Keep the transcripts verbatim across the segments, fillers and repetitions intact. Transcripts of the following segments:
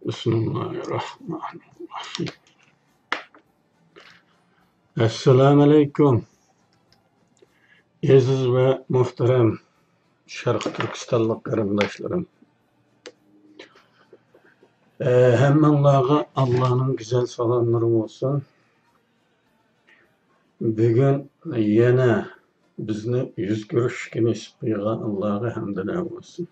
بىسمىللاھىرراھمانىرراھىم. ئەسسالامۇئەلەيكۇم، ئەزىز ۋە مۇھتەرەم شەرقىي تۈركىستانلىق قېرىنداشلىرىم. ئە، ھەممىڭلارغا ئاللانىڭ گۈزەل سالاملىرى بولسۇن. بۈگۈن يەنە بىزنى يۈز كۆرۈشۈشكە نېسىپ قىلغان ئاللاغا ھەمدۇلە بولسۇن.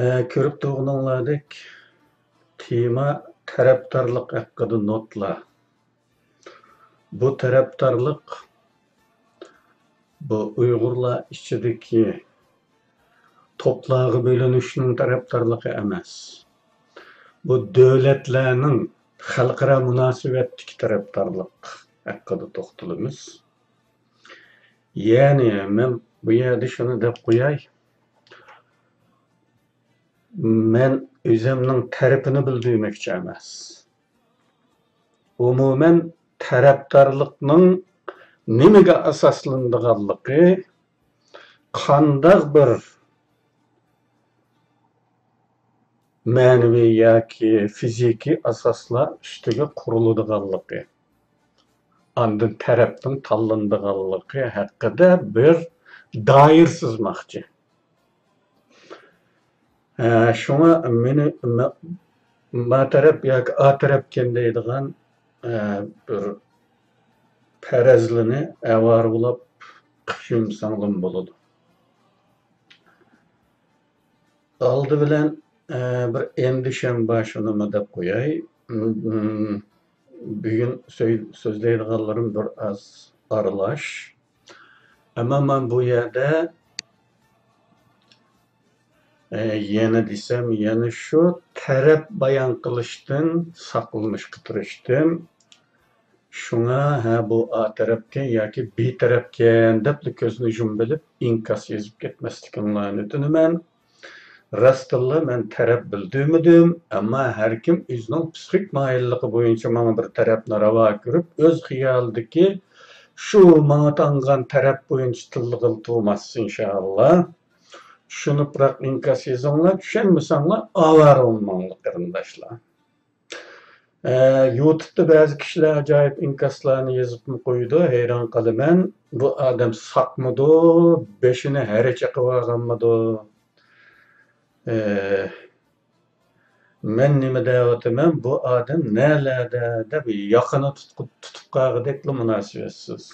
ئە، كۆرۈپ تۇرغىنىڭلاردەك، تېما تەرەپدارلىق ھەققىدە نوتىلار. بۇ تەرەپدارلىق، بۇ ئۇيغۇرلار ئىچىدىكى توپلارغا بۆلۈنۈشنىڭ تەرەپدارلىقى ئەمەس. بۇ دۆلەتلەرنىڭ خەلقئارا مۇناسىۋەتتىكى تەرەپدارلىق ھەققىدە توختىلىمىز. يەنى مەن بۇ يەردە شۇنى دەپ قوياي، مەن ئۆزۈمنىڭ تەرىپىنى بىلدۈرمەكچى ئەمەس. ئومۇمەن، تەرەپدارلىقنىڭ نېمىگە ئاساسلىنىدىغانلىقى، قانداق بىر مەنىۋى ياكى فىزىكىي ئاساسلار ئۈستىگە قۇرۇلىدىغانلىقى، ئاندىن تەرەپنىڭ تاللىنىدىغانلىقى ھەققىدە بىر دائىرە سىزماقچى. ئە، شۇڭا مېنى ما، ما تەرەپ ياكى ئا تەرەپكەن دەيدىغان، ئە، بىر پەرەزلىنى ئاۋارە بولاپ قىپ يۈرمىسەڭلىمۇ بولىدۇ. ئالدى بىلەن، ئە، بىر ئەندىشەم بار، شۇنىمۇ دەپ قوياي. م، بۈگۈن سۆي-، سۆزلەيدىغانلىرىم بىر ئاز ئارىلاش. ئەمما مەن بۇ يەردە، ئە، يەنە دېسەم، يەنە شۇ تەرەپ بايان قىلىشتىن ساقلىنىشقا تىرىشتىم. شۇڭا، ھە، بۇ ئا تەرەپكەن ياكى بى تەرەپكەن دەپلا كۆزنى يۇمۇۋېلىپ ئىنكاس يېزىپ كەتمەسلىكىڭلارنى ئۆتۈنىمەن. راستتىنلا مەن تەرەپ بىلدۈرمىدىم، ئەمما ھەركىم ئۆزىنىڭ پسىخىك مايىللىقى بويىچە ماڭا بىر تەرەپنى راۋا كۆرۈپ، ئۆز خىيالىدىكى شۇ ماڭا تاڭغان تەرەپ بويىچە تىللىغىلى تۇرماس، ئىنشائاللا. چۈشىنىپراق ئىنكاس يېزىڭلار، چۈشەنمىسەڭلار ئاۋارە بولماڭلار، قېرىنداشلار. ئە، يۇتۇبتا بەزى كىشىلەر ئاجايىپ ئىنكاسلارنى يېزىپمۇ قويىدۇ، ھەيران قالىمەن. بۇ ئادەم ساقمىدۇ، بېشىنى ھەرە چېقىۋالغانمىدۇ؟ ئە، مەن نېمە دەۋاتىمەن، بۇ ئادەم نەلەردە دەپ ياقىنى تۇتقۇ-، تۇتۇپ قالغۇدەكلا مۇناسىۋەتسىز.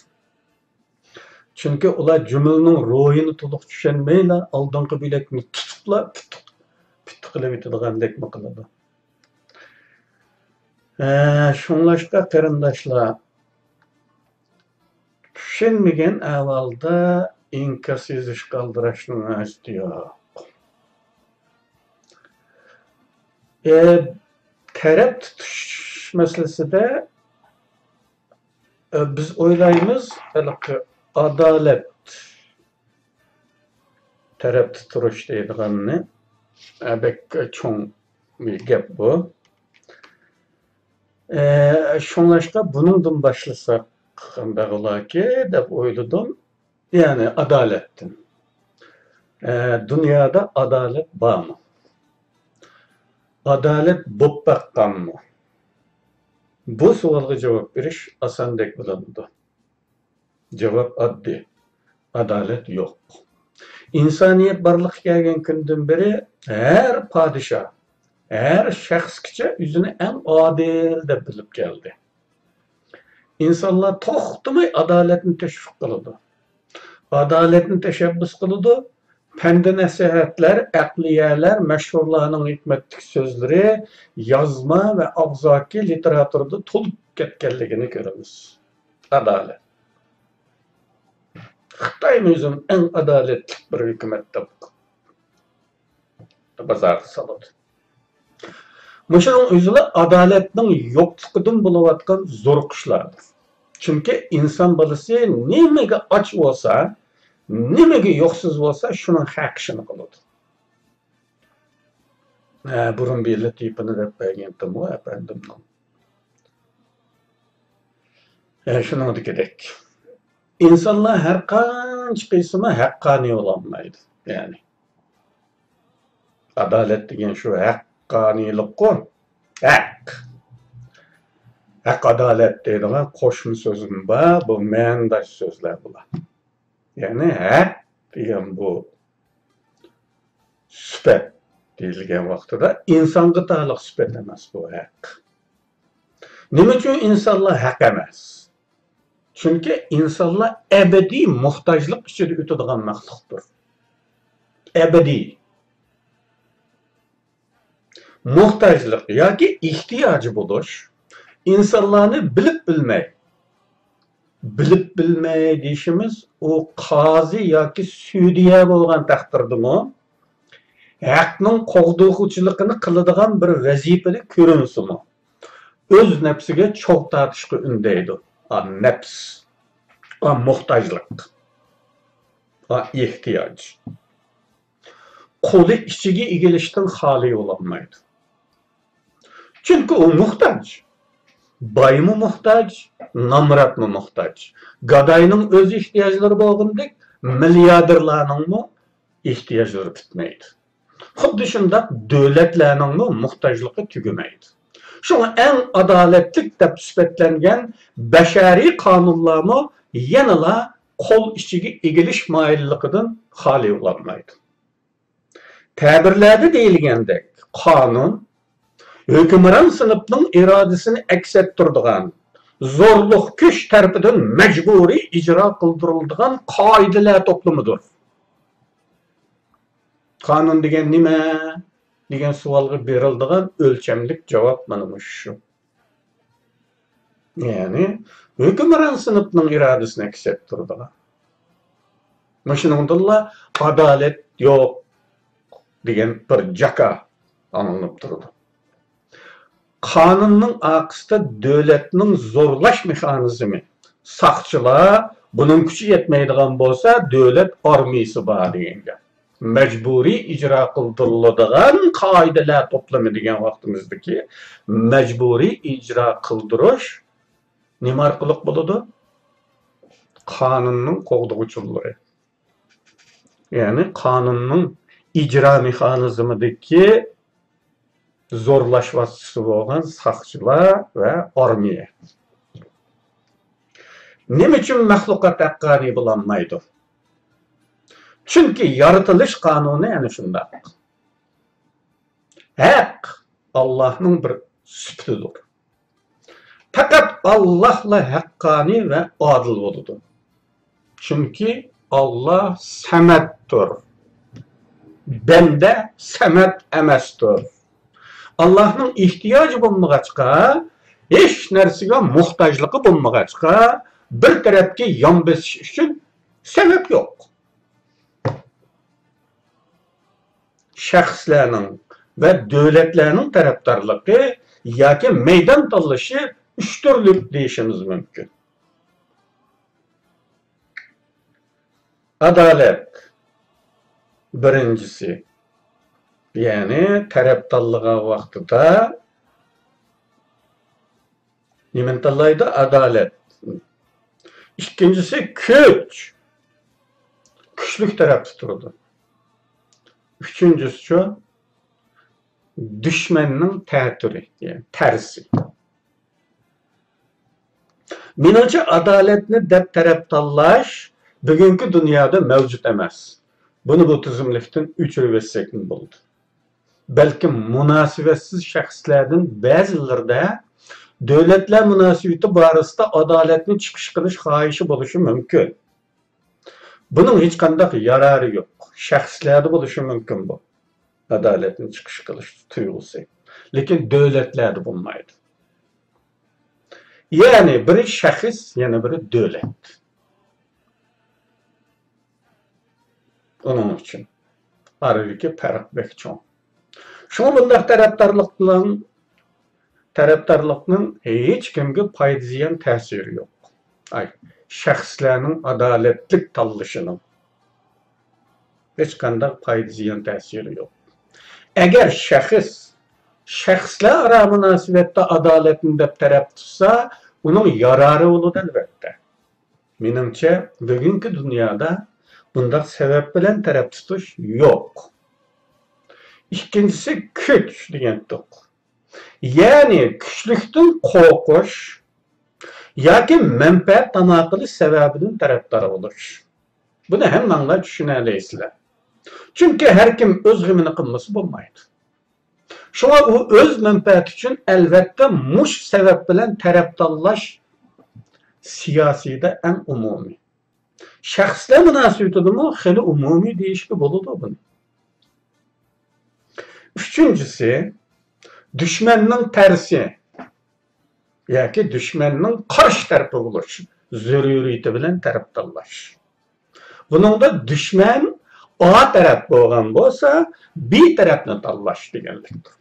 چۈنكى ئۇلار جۈملىنىڭ روھىنى تولۇق چۈشەنمەيلا، ئالدىنقى بۆلەكنى تۇتۇپلا پۈتۈق، پۈتۈق قىلىۋېتىدىغاندەكمۇ قىلىدۇ. ھە، شۇڭلاشقا قېرىنداشلار، چۈشەنمىگەن ئەھۋالدا ئىنكاس يېزىشقا ئالدىراشنىڭ ھاجىتى يوق. ئە، تەرەپ تۇتۇش مەسىلىسىدە، ئە، بىز ئويلايمىز، ھېلىقى ئادالەت تەرەپتە تۇرۇش دەيدىغاننى، ئە، بەك چوڭ بىر گەپ بۇ. ئە، شۇڭلاشقا بۇنىڭدىن باشلىساق قانداق بولاكى دەپ ئويلىدىم. يەنى ئادالەتتىن. ئە، دۇنيادا ئادالەت بارمۇ؟ ئادالەت بوپ باققانمۇ؟ بۇ سوئالغا جاۋاب بېرىش ئاساندەك بىلىنىدۇ. جاۋاب ئاددىي. ئادالەت يوق. ئىنسانىيەت بارلىققا كەلگەن كۈندىن بېرى ھەر پادىشاھ، ھەر شەخسكىچە ئۆزىنى ئەڭ ئادىل دەپ بىلىپ كەلدى. ئىنسانلار توختىماي ئادالەتنى تەشۋىق قىلىدۇ. ئادالەتنى تەشەببۇس قىلىدۇ. پەندى نەسىھەتلەر، ئەقلىيەلەر، مەشھۇرلارنىڭ ھېكمەتلىك سۆزلىرى يازما ۋە ئاغزاكى لىتېراتۇرىدا تولۇپ كەتكەنلىكىنى كۆرىمىز. ئادالەت. خىتايمۇ ئۆزىنى ئەڭ ئادالەتلىك بىر ھۆكۈمەت دەپ، بازارغا سالىدۇ. مۇشۇنىڭ ئۆزىلا ئادالەتنىڭ يوقلۇقىدىن بولۇۋاتقان زورۇقۇشلاردۇر. چۈنكى ئىنسان بالىسى نېمىگە ئاچ بولسا، نېمىگە يوقسۇز بولسا، شۇنىڭ خەقىشىنى قىلىدۇ. ھە، بۇرۇن بىر لەتىپىنى دەپ بەرگەنتىمغۇ ئەپەندىمنىڭ. ھە، شۇنىڭدىكىدەك. ئىنسانلار ھەر قانچە قىلسىمۇ ھەققانىي بولالمايدۇ. يەنى، ئادالەت دېگەن شۇ ھەققانىيلىققۇ. ھەق. ھەق، ئادالەت دەيدىغان قوشما سۆزمۇ بار. بۇ مەنىداش سۆزلەر بۇلار. يەنى ھەق دېگەن بۇ سۈپەت دېيىلگەن ۋاقتىدا ئىنسانغا تالىق سۈپەت ئەمەس بۇ ھەق. نېمە ئۈچۈن ئىنسانلار ھەق ئەمەس؟ چۈنكى ئىنسانلار ئەبەدىي موھتاجلىق ئىچىدە ئۆتىدىغان مەخلۇقتۇر. ئەبەدىي موھتاجلىق ياكى ئېھتىياجى بولۇش ئىنسانلارنى بىلىپ بىلمەي، بىلىپ بىلمەي دېيىشىمىز، ئۇ قازى ياكى سۈديە بولغان تەقدىردىمۇ، ھەقنىڭ قوغدىغۇچىلىقىنى قىلىدىغان بىر ۋەزىپىدە كۆرۈنسىمۇ، ئۆز نەپسىگە چوغ تارتىشقا ئۈندەيدۇ. ئا، نەپس. ئا، موھتاجلىق. ئا، ئېھتىياج. قولى ئىچىگە ئىگىلىشتىن خالىي بولالمايدۇ. چۈنكى ئۇ موھتاج. بايمۇ موھتاج، نامراتمۇ موھتاج. گاداينىڭ ئۆز ئېھتىياجلىرى بولغىنىدەك، مىلياردېرلارنىڭمۇ ئېھتىياجلىرى پۈتمەيدۇ. خۇددى شۇنداق دۆلەتلەرنىڭمۇ موھتاجلىقى تۈگىمەيدۇ. شۇڭا ئەڭ ئادالەتلىك دەپ سۈپەتلەنگەن بەشەرىي قانۇنلارمۇ يەنىلا قول ئىچىگە ئىگىلىش مايىللىقىدىن خالىي بولالمايدۇ. تەبىرلەردە دېيىلگەندەك، قانۇن ھۆكۈمران سىنىپنىڭ ئىرادىسىنى ئەكس ئەتتۈرىدىغان، زورلۇق كۈچ تەرىپىدىن مەجبۇرىي ئىجرا قىلدۇرۇلىدىغان قائىدىلەر توپلىمىدۇر. قانۇن دېگەن نېمە؟ دېگەن سوئالغا بېرىلىدىغان ئۆلچەملىك جاۋاب مانا مۇشۇ. يەنى ھۆكۈمران سىنىپنىڭ ئىرادىسىنى ئەكس ئەتتۈرىدىغان. مۇشۇنىڭدىنلا ئادالەت يوق دېگەن بىر جاكار ئاڭلىنىپ تۇرىدۇ. قانۇننىڭ ئارقىسىدا دۆلەتنىڭ زورلاش مېخانىزمى، ساقچىلار، بۇنىڭ كۈچى يەتمەيدىغان بولسا، دۆلەت ئارمىيىسى بار دېگەن گەپ. مەجبۇرىي ئىجرا قىلدۇرۇلىدىغان قائىدىلەر توپلىمى دېگەن ۋاقتىمىزدىكى مەجبۇرىي ئىجرا قىلدۇرۇش نېمە ئارقىلىق بولىدۇ؟ قانۇننىڭ قوغدىغۇچىلىرى. يەنى قانۇننىڭ ئىجرا مېخانىزمىدىكى زورلاش ۋاسىتىسى بولغان ساقچىلار ۋە ئارمىيە. نېمە ئۈچۈن مەخلۇقات ھەققانىي بولالمايدۇ؟ چۈنكى يارىتىلىش قانۇنى ئەنە شۇنداق. ھەق ئاللاھنىڭ بىر سۈپىتىدۇر. پەقەت ئاللاھلا ھەققانىي ۋە ئادىل بولىدۇ. چۈنكى ئاللا سەمەدتۇر. بەندە سەمەد ئەمەستۇر. ئاللاھنىڭ ئېھتىياجى بولمىغاچقا، ھېچ نەرسىگە موھتاجلىقى بولمىغاچقا، بىر تەرەپكە يان بېسىش ئۈچۈن سەۋەب يوق. شەخسلەرنىڭ ۋە دۆلەتلەرنىڭ تەرەپدارلىقى ياكى مەيدان تاللىشى ئۈچ تۈرلۈك دېيىشىمىز مۇمكىن. ئادالەت بىرىنچىسى، يەنى تەرەپ تاللىغان ۋاقتىدا نېمىنى تاللايدۇ؟ ئادالەت. ئىككىنچىسى، كۈچ. كۈچلۈك تەرەپتە تۇرىدۇ. ئۈچىنچىسىچۇ؟ دۈشمەننىڭ تەتۈرى، يەنى تەرسى. مېنىڭچە، ئادالەتنى دەپ تەرەپ تاللاش بۈگۈنكى دۇنيادا مەۋجۇت ئەمەس. بۇنى بۇ تىزىملىكتىن ئۆچۈرۈۋەتسەكمۇ بولىدۇ. بەلكىم مۇناسىۋەتسىز شەخسلەردىن بەزىلىرىدە دۆلەتلەر مۇناسىۋىتى بارىسىدا ئادالەتنى چىقىش قىلىش خاھىشى بولۇشى مۇمكىن. بۇنىڭ ھېچقانداق يارارى يوق. شەخسلەردە بولۇشى مۇمكىن بۇ. ئادالەتنى چىقىش قىلىش تۇيغۇسى. لېكىن دۆلەتلەردە بولمايدۇ. يەنى بىرى شەخس، يەنە بىرى دۆلەت. ئۇنىڭ ئۈچۈن ئارىدىكى پەرق بەك چوڭ. شۇڭا بۇنداق تەرەپدارلىقنىڭ، تەرەپدارلىقنىڭ ھېچكىمگە پايدا زىيان تەسىرى يوق. ئاي، شەخسلەرنىڭ ئادالەتلىك تاللىشىنىڭ ھېچقانداق پايدا زىيان تەسىرى يوق. ئەگەر شەخس شەخسلەر ئارا مۇناسىۋەتتە ئادالەتنى دەپ تەرەپ تۇتسا، ئۇنىڭ يارارى بولىدۇ، ئەلۋەتتە. مېنىڭچە، بۈگۈنكى دۇنيادا بۇنداق سەۋەب بىلەن تەرەپ تۇتۇش يوق. ئىككىنچىسى كۈچ دېگەنتۇق. يەنى كۈچلۈكتىن قورقۇش ياكى مەنپەئەت تاماقىلى سەۋەبىدىن تەرەپدار بولۇش. بۇنى ھەممەڭلار چۈشىنەلەيسىلەر. چۈنكى ھەر كىم ئۆز غېمىنى قىلمىسا بولمايدۇ. شۇڭا ئۇ ئۆز مەنپەئەتى ئۈچۈن ئەلۋەتتە مۇشۇ سەۋەب بىلەن تەرەپ تاللاش سىياسىيدا ئەڭ ئومۇمىي. شەخسلەر مۇناسىۋىتىدىمۇ خېلى ئومۇمىي دېيىشكە بولىدۇ بۇنى. ئۈچىنچىسى، دۈشمەننىڭ تەرسى ياكى دۈشمەننىڭ قارشى تەرىپى بولۇش زۆرۈرىيىتى بىلەن تەرەپ تاللاش. بۇنىڭدا دۈشمەن ئا تەرەپ بولغان بولسا، بى تەرەپنى تاللاش دېگەنلىكتۇر.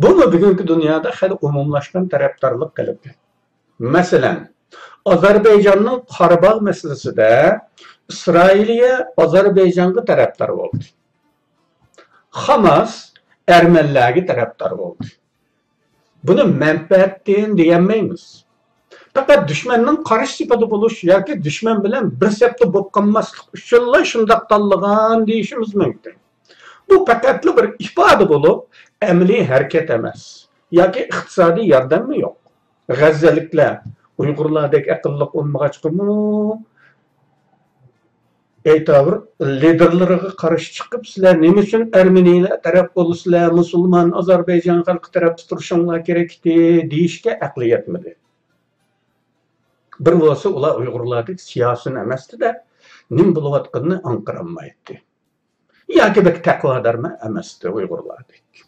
بۇمۇ بۈگۈنكى دۇنيادا خېلى ئومۇملاشقان تەرەپدارلىق قېلىپى. مەسىلەن، ئازەربەيجاننىڭ قاراباغ مەسىلىسىدە ئىسرائىلىيە ئازەربەيجانغا تەرەپدار بولدى. خاماس ئەرمەنلەرگە تەرەپدار بولدى. بۇنى مەنپەئەتتىن دېيەلمەيمىز. پەقەت دۈشمەننىڭ قارشى سېپىدا بولۇش ياكى دۈشمەن بىلەن بىر سەپتە بولۇپ قالماسلىق ئۈچۈنلا شۇنداق تاللىغان دېيىشىمىز مۇمكىن. بۇ پەقەتلا بىر ئىپادە بولۇپ، ئەمەلىي ھەرىكەت ئەمەس ياكى ئىقتىسادىي ياردەممۇ يوق. غەززىلىكلەر ئۇيغۇرلاردەك ئەقىللىق بولمىغاچقىمۇ، ئەيتاۋۇر، لىدېرلىرىغا قارشى چىقىپ، سىلەر نېمە ئۈچۈن ئەرمېنىيلەر تەرەپ بولىسىلەر، مۇسۇلمان ئازەربەيجان خەلقى تەرەپتە تۇرۇشۇڭلار كېرەكتى دېيىشكە ئەقلى يەتمىدى. بىر بولسا ئۇلار ئۇيغۇرلاردەك سىياسىيون ئەمەستى-دە، نېمە بولۇۋاتقىنىنى ئاڭقىرالمايتتى. ياكى بەك تەقۋادارمۇ ئەمەستى ئۇيغۇرلاردەك.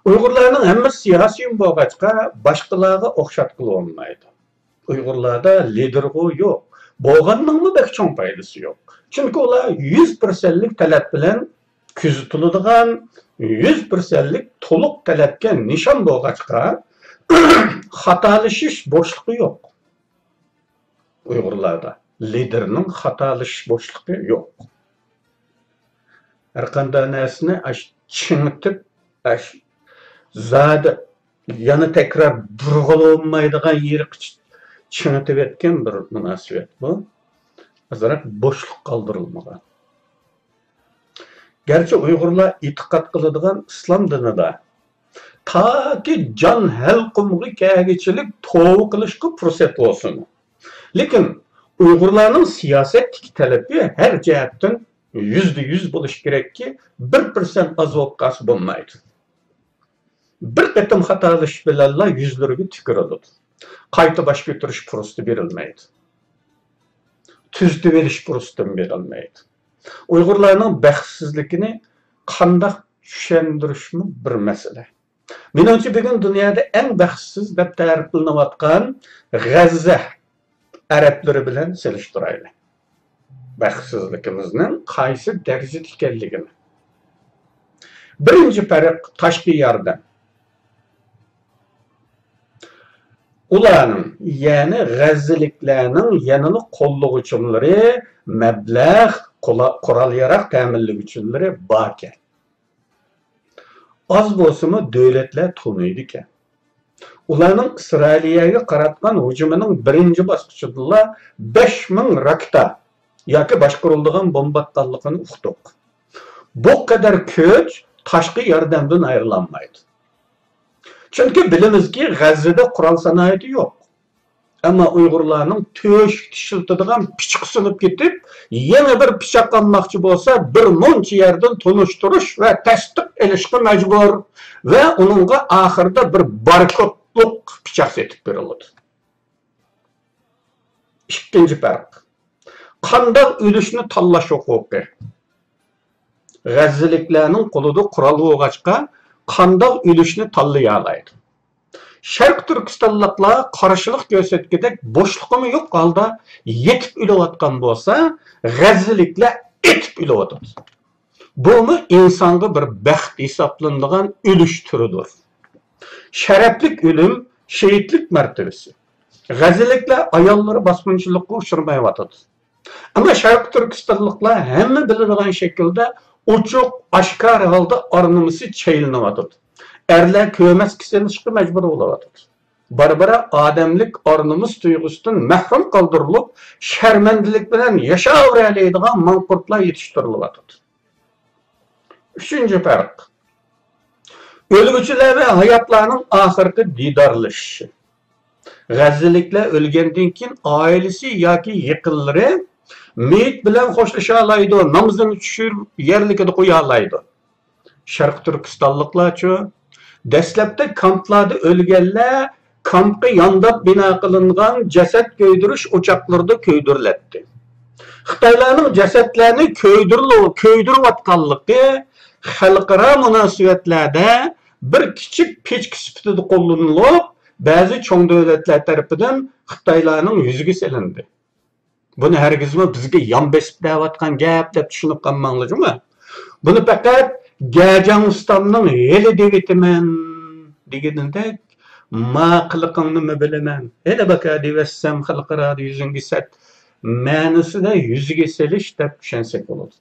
ئۇيغۇرلارنىڭ ھەممىسى سىياسىيون بولغاچقا، باشقىلارغا ئوخشاتقىلى بولمايدۇ. ئۇيغۇرلاردا لىدېرغۇ يوق. بولغاننىڭمۇ بەك چوڭ پايدىسى يوق. چۈنكى ئۇلار يۈز پىرسەنتلىك تەلەپ بىلەن كۆزىتىلىدىغان، يۈز پىرسەنتلىك تولۇق تەلەپكە نىشان بولغاچقا، خاتالىشىش بوشلۇقى يوق. ئۇيغۇرلاردا لىدېرنىڭ خاتالىشىش بوشلۇقى يوق. ھەرقانداق نەرسىنى ئاش-، چىڭىتىپ، ئاش-، زادى يەنە تەكرار بۇرغىلى بولمايدىغان يېرىگە چىڭىتىۋەتكەن بىر مۇناسىۋەت بۇ. ئازراق بوشلۇق قالدۇرۇلمىغان. گەرچە ئۇيغۇرلار ئېتىقاد قىلىدىغان ئىسلام دىنىدا تاكى جان ھەلقۇمغا كەلگۈچىلىك توۋا قىلىشقا پۇرسەت بولسىمۇ، لېكىن ئۇيغۇرلارنىڭ سىياسەتتىكى تەلىپى ھەر جەھەتتىن يۈزدە يۈز بولۇشى كېرەككى، بىر پىرسەنت ئاز بولۇپ قالسا بولمايدۇ. بىر قېتىم خاتالىشىش بىلەنلا يۈزلىرىگە تۈكۈرۈلىدۇ. قايتا باش كۆتۈرۈش پۇرسىتى بېرىلمەيدۇ. تۈزىتىۋېلىش پۇرسىتىمۇ بېرىلمەيدۇ. ئۇيغۇرلارنىڭ بەختسىزلىكىنى قانداق چۈشەندۈرۈشمۇ بىر مەسىلە. مېنىڭچە، بۈگۈن دۇنيادا ئەڭ بەختسىز دەپ تەرىپلىنىۋاتقان غەززە ئەرەبلىرى بىلەن سېلىشتۇرايلى. بەختسىزلىكىمىزنىڭ قايسى دەرىجىدە ئىكەنلىكىنى. بىرىنچى پەرق، تاشقى ياردەم. ئۇلارنىڭ، يەنى غەززىلىكلەرنىڭ يەنىلا قوللىغۇچىلىرى، مەبلەغ، قولا-، قورال-ياراغ تەمىنلىگۈچىلىرى باركەن. ئاز بولسىمۇ دۆلەتلەر تونۇيدىكەن. ئۇلارنىڭ ئىسرائىلىيەگە قاراتقان ھۇجۇمىنىڭ بىرىنچى باسقۇچىدىلا بەش مىڭ راكېتا ياكى باشقۇرۇلىدىغان بومبا ئاتقانلىقىنى ئۇقتۇق. بۇ قەدەر كۈچ تاشقى ياردەمدىن ئايرىلالمايدۇ. چۈنكى بىلىمىزكى، غەززىدە قورال سانائىتى يوق. ئەمما ئۇيغۇرلارنىڭ تۆشۈكتە ئىشلىتىدىغان پىچىقى سۇنۇپ كېتىپ، يېڭى بىر پىچاق ئالماقچى بولسا، بىر مۇنچە يەردىن تونۇشتۇرۇش ۋە تەستىق ئېلىشقا مەجبۇر ۋە ئۇنىڭغا ئاخىرىدا بىر باركودلۇق پىچاق سېتىپ بېرىلىدۇ. ئىككىنچى پەرق، قانداق ئۆلۈشنى تاللاش ھوقۇقى. غەززىلىكلەرنىڭ قولىدا قورال بولغاچقا، قانداق ئۆلۈشنى تاللىيالايدۇ. شەرقىي تۈركىستانلىقلار قارشىلىق كۆرسەتكۈدەك بوشلۇقىمۇ يوق ھالدا يېتىپ ئۆلۈۋاتقان بولسا، غەززىلىكلەر ئېتىپ ئۆلۈۋاتىدۇ. بۇمۇ ئىنسانغا بىر بەخت ھېسابلىنىدىغان ئۆلۈش تۈرىدۇر. شەرەپلىك ئۆلۈم، شېھىتلىك مەرتىۋىسى. غەززىلىكلەر ئاياللىرى باسقۇنچىلىققا ئۇچرىمايۋاتىدۇ. ئەمما شەرقىي تۈركىستانلىقلار ھەممە بىلىدىغان شەكىلدە ئوچۇق، ئاشكارا ھالدا ئارنىمىسى چەيلىنىۋاتىدۇ. ئەرلەر كۆرمەسكە سېلىشقا مەجبۇر بولۇۋاتىدۇ. بارا-بارا ئادەملىك ئارنىمىس تۇيغۇسىدىن مەھرۇم قالدۇرۇلۇپ، شەرمەندىلىك بىلەن ياشاۋېرەلەيدىغان ماڭقۇرتلار يېتىشتۈرۈلۈۋاتىدۇ. ئۈچىنچى پەرق. ئۆلگۈچىلەر ۋە ھاياتلارنىڭ ئاخىرقى دىدارلىشىشى. غەززىلىكلەر ئۆلگەندىن كېيىن ئائىلىسى ياكى يېقىنلىرى مېيىت بىلەن خوشلىشالايدۇ، نامىزىنى چۈشۈرۈپ يەرلىكىدە قويالايدۇ. شەرقىي تۈركىستانلىقلارچۇ؟ دەسلەپتە كامپلاردا ئۆلگەنلەر كامپقا يانداپ بىنا قىلىنغان جەسەت كۆيدۈرۈش ئوچاقلىرىدا كۆيدۈرۈلەتتى. خىتايلارنىڭ جەسەتلەرنى كۆيدۈرۈلۈ-، كۆيدۈرۈۋاتقانلىقى خەلقئارا مۇناسىۋەتلەردە بىر كىچىك پىچكا سۈپىتىدە قوللىنىلىپ، بەزى چوڭ دۆلەتلەر تەرىپىدىن خىتايلارنىڭ يۈزىگە سېلىندى. بۇنى ھەرگىزمۇ بىزگە يان بېسىپ دەۋاتقان گەپ دەپ چۈشىنىپ قالماڭلار جۇمۇ. بۇنى پەقەت گەجاڭ ئۇستامنىڭ ھېلى دېۋىتىمەن دېگىنىدەك ما قىلىقىڭنىمۇ بىلىمەن. ھېلى باكا دېۋەتسەم خەلقئارادا يۈزۈڭگە سەت مەنىسىدە يۈزىگە سېلىش دەپ چۈشەنسەك بولىدۇ.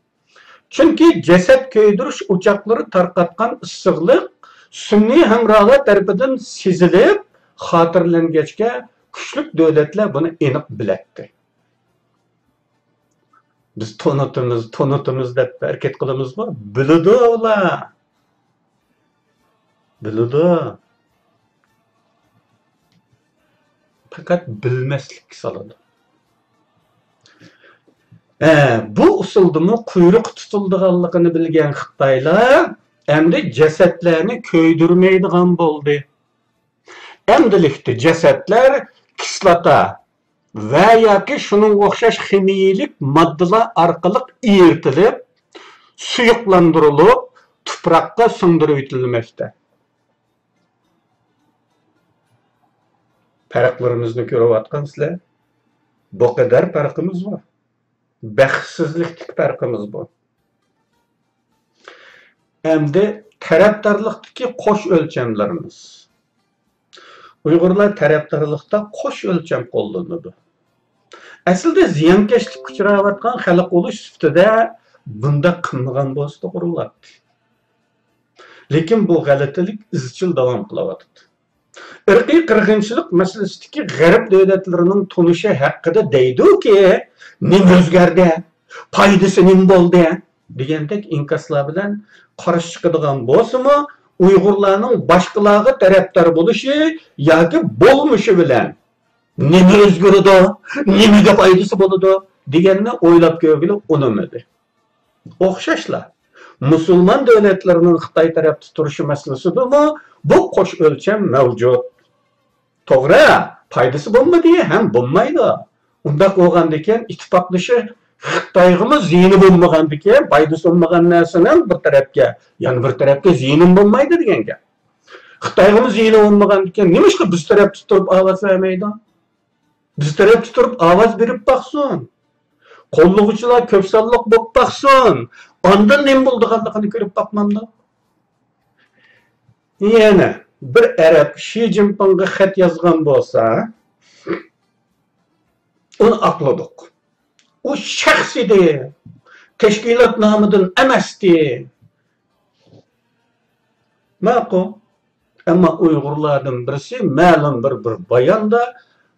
چۈنكى جەسەت كۆيدۈرۈش ئوچاقلىرى تارقاتقان ئىسسىقلىق سۈنئىي ھەمراھلار تەرىپىدىن سېزىلىپ خاتىرىلەنگەچكە، كۈچلۈك دۆلەتلەر بۇنى ئېنىق بىلەتتى. بىز تونۇتىمىز، تونۇتىمىز دەپ ھەرىكەت قىلىمىزغۇ؟ بىلىدۇ ئۇلار. بىلىدۇ. پەقەت بىلمەسلىككە سالىدۇ. ئە، بۇ ئۇسۇلدىمۇ قۇيرۇقى تۇتۇلىدىغانلىقىنى بىلگەن خىتايلار ئەمدى جەسەتلەرنى كۆيدۈرمەيدىغان بولدى. ئەمدىلىكتە جەسەتلەر كىسلاتا ۋە ياكى شۇنىڭغا ئوخشاش خىمىيىلىك ماددىلار ئارقىلىق ئېرىتىلىپ، سۇيۇقلاندۇرۇلۇپ، تۇپراققا سىڭدۈرۈۋېتىلمەكتە. پەرقلىرىمىزنى كۆرۈۋاتقانسىلەر. بۇ قەدەر پەرقىمىز بار. بەختسىزلىكتىكى پەرقىمىز بۇ. ئەمدى تەرەپدارلىقتىكى قوش ئۆلچەملىرىمىز. ئۇيغۇرلار تەرەپدارلىقتا قوش ئۆلچەم قوللىنىدۇ. ئەسلىدە زىيانكەشلىككە ئۇچراۋاتقان خەلق بولۇش سۈپىتىدە بۇنداق قىلمىغان بولسا توغرا بولاتتى. لېكىن بۇ غەلىتىلىك ئىزچىل داۋام قىلىۋاتىدۇ. ئىرقىي قىرغىنچىلىق مەسىلىسىدىكى غەرب دۆلەتلىرىنىڭ تونۇشى ھەققىدە دەيدۇكى، نېمە ئۆزگەردى؟ پايدىسى نېمە بولدى؟ دېگەندەك ئىنكاسلار بىلەن قارشى چىقىدىغان بولسىمۇ، ئۇيغۇرلارنىڭ باشقىلارغا تەرەپدار بولۇشى ياكى بولمىشى بىلەن نېمە ئۆزگىرىدۇ؟ نېمىگە پايدىسى بولىدۇ؟ دېگەننى ئويلاپ كۆرگىلى ئۇنىمىدى. ئوخشاشلا، مۇسۇلمان دۆلەتلىرىنىڭ خىتاي تەرەپتە تۇرۇشى مەسىلىسىدىمۇ بۇ قوش ئۆلچەم مەۋجۇت. توغرا، پايدىسى بولمىدى ھەم بولمايدۇ. ئۇنداق بولغاندىكىن، ئىتتىپاقدىشى خىتايغىمۇ زىيىنى بولمىغاندىكىن، پايدىسى بولمىغان نەرسىنىڭ بىر تەرەپكە، يەنە بىر تەرەپكە زىيىنىمۇ بولمايدۇ دېگەن گەپ. خىتايغىمۇ زىيىنى بولمىغاندىكىن، نېمىشقا بىز تەرەپتە تۇرۇپ ئاۋاز بەرمەيدۇ؟ بىز تەرەپتە تۇرۇپ ئاۋاز بېرىپ باقسۇن. قوللىغۇچىلار كۆپ سانلىق بولۇپ باقسۇن. ئاندىن نېمە بولىدىغانلىقىنى كۆرۈپ باقمامدۇ؟ يەنە بىر ئەرەب شى جىنپىڭغا خەت يازغان بولسا، ئۇنى ئاقلىدۇق. ئۇ شەخس ئىدى، تەشكىلات نامىدىن ئەمەستى. ماقۇل. ئەمما ئۇيغۇرلاردىن بىرسى مەلۇم بىر، بىر باياندا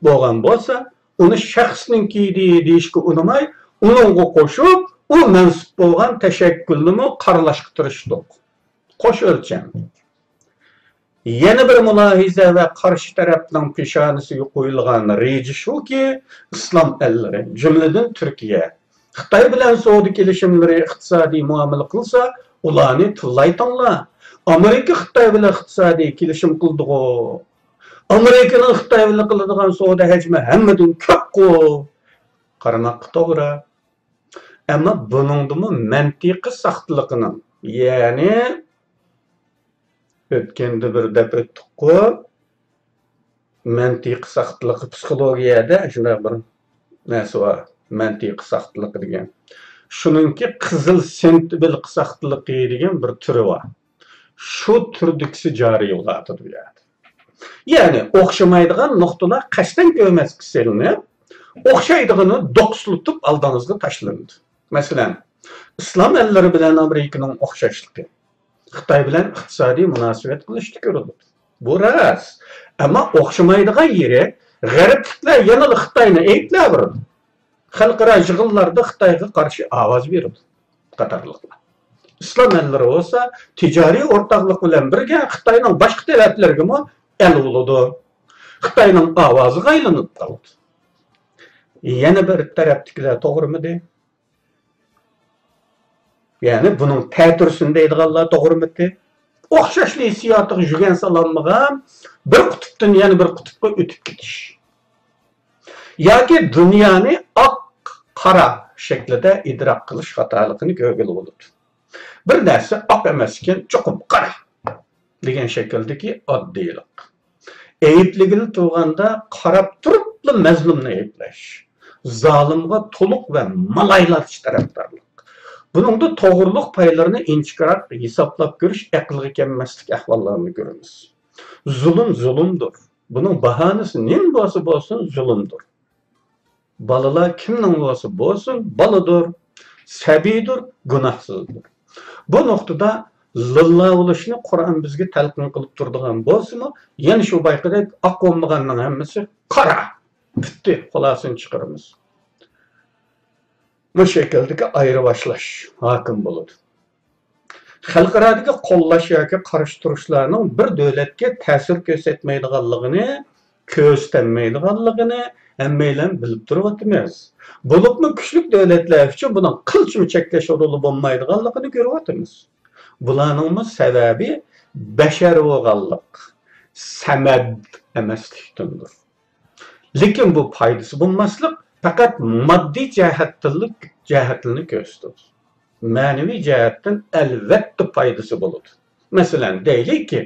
بولغان بولسا، ئۇنى شەخسنىڭكى ئىدى دېيىشكە ئۇنىماي، ئۇنىڭغا قوشۇپ، ئۇ مەنسۇپ بولغان تەشەككۈلنىمۇ قارىلاشقا تىرىشتۇق. قوش ئۆلچەم. يەنە بىر مۇلاھىزە ۋە قارشى تەرەپنىڭ پېشانىسىگە قويۇلغان رېجە شۇكى، ئىسلام ئەللىرى، جۈملىدىن تۈركىيە، خىتاي بىلەن سودا كېلىشىملىرى، ئىقتىسادىي مۇئامىلە قىلسا، ئۇلارنى تىللايتىڭلار. ئامېرىكا خىتاي بىلەن ئىقتىسادىي كېلىشىم قىلدىغۇ. ئامېرىكىنىڭ خىتاي بىلەن قىلىدىغان سودا ھەجمى ھەممىدىن كۆپقۇ. قارىماققا توغرا. ئەمما بۇنىڭدىمۇ مەنتىقى ساختىلىقىنىڭ، يەنى ئۆتكەندە بىر دەپ ئۆتتۇققۇ، مەنتىقى ساختىلىقى، پسىخولوگىيەدە شۇنداق بىر نەرسە بار، مەنتىقى ساختىلىقى دېگەن. شۇنىڭكى قىزىل سېنتىبىلقا ساختىلىقى دېگەن بىر تۈرى بار. شۇ تۈردىكىسى جارى بولۇۋاتىدۇ بۇ يەردە. يەنى ئوخشىمايدىغان نۇقتىلار قەستەن كۆرمەسكە سېلىنىپ، ئوخشايدىغىنى دوقسىلىتىپ ئالدىڭىزغا تاشلىنىدۇ. مەسىلەن، ئىسلام ئەللىرى بىلەن ئامېرىكىنىڭ ئوخشاشلىقى خىتاي بىلەن ئىقتىسادىي مۇناسىۋەت قىلىشتا كۆرۈلىدۇ. بۇ راست. ئەمما ئوخشىمايدىغان يېرى، غەربلىكلەر يەنىلا خىتاينى ئەيىبلەۋېرىدۇ. خەلقئارا يىغىنلاردا خىتايغا قارشى ئاۋاز بېرىدۇ قاتارلىقلار. ئىسلام ئەللىرى بولسا تىجارىي ئورتاقلىق بىلەن بىرگە خىتاينىڭ باشقا تەرەپلىرىگىمۇ ئەل بولىدۇ. خىتاينىڭ ئاۋازىغا ئايلىنىپ قالىدۇ. يەنە بىر تەرەپتىكىلەر توغرىمىدى؟ يەنى بۇنىڭ تەتۈرىسىنى دەيدىغانلار توغرىمىدى؟ ئوخشاشلا ھېسسىياتىغا يۈگەن سالالمىغان بىر قۇتۇپتىن يەنە بىر قۇتۇپقا ئۆتۈپ كېتىش ياكى دۇنيانى ئاق، قارا شەكلىدە ئىدراك قىلىش خاتالىقىنى كۆرگىلى بولىدۇ. بىر نەرسە ئاق ئەمەس ئىكەن، چوقۇم قارا دېگەن شەكىلدىكى ئاددىيلىق. ئەيىبلىگىلى تۇرغاندا قاراپ تۇرۇپلا مەزلۇمنى ئەيىبلەش، زالىمغا تولۇق ۋە مالايلارچە تەرەپدارلىق. بۇنىڭدا توغرىلىق پايلىرىنى ئىنچىكىراق ھېسابلاپ كۆرۈش ئەقىلگە كەلمەسلىك ئەھۋاللارنى كۆرىمىز. زۇلۇم زۇلۇمدۇر. بۇنىڭ باھانىسى نېمە بولسا بولسۇن، زۇلۇمدۇر. بالىلار كىمنىڭ بولسا بولسۇن، بالىدۇر، سەبىيدۇر، گۇناھسىزدۇر. بۇ نۇقتىدا لىللا بولۇشنى قۇرئان بىزگە تەلقىن قىلىپ تۇرىدىغان بولسىمۇ، يەنە شۇ بايىقىدەك ئاق بولمىغاننىڭ ھەممىسى قارا، پۈتتى، خۇلاسىنى چىقىرىمىز. بۇ شەكىلدىكى ئايرىۋاشلاش ھاكىم بولىدۇ. خەلقئارادىكى قوللاش ياكى قارشى تۇرۇشلارنىڭ بىر دۆلەتكە تەسىر كۆرسەتمەيدىغانلىقىنى، كۆرسىتەلمەيدىغانلىقىنى ھەممەيلەن بىلىپ تۇرۇۋاتىمىز. بولۇپمۇ كۈچلۈك دۆلەتلەر ئۈچۈن بۇنىڭ قىلچىمۇ چەكلەش رولى بولمايدىغانلىقىنى كۆرۈۋاتىمىز. بۇلارنىڭمۇ سەۋەبى بەشەر بولغانلىق، سەمەد ئەمەسلىكتىندۇر. لېكىن بۇ پايدىسى بولماسلىق پەقەت ماددىي جەھەتتىنلا، جەھەتلىنى كۆرسىتىدۇ. مەنىۋى جەھەتتىن ئەلۋەتتە پايدىسى بولىدۇ. مەسىلەن، دەيلىكى،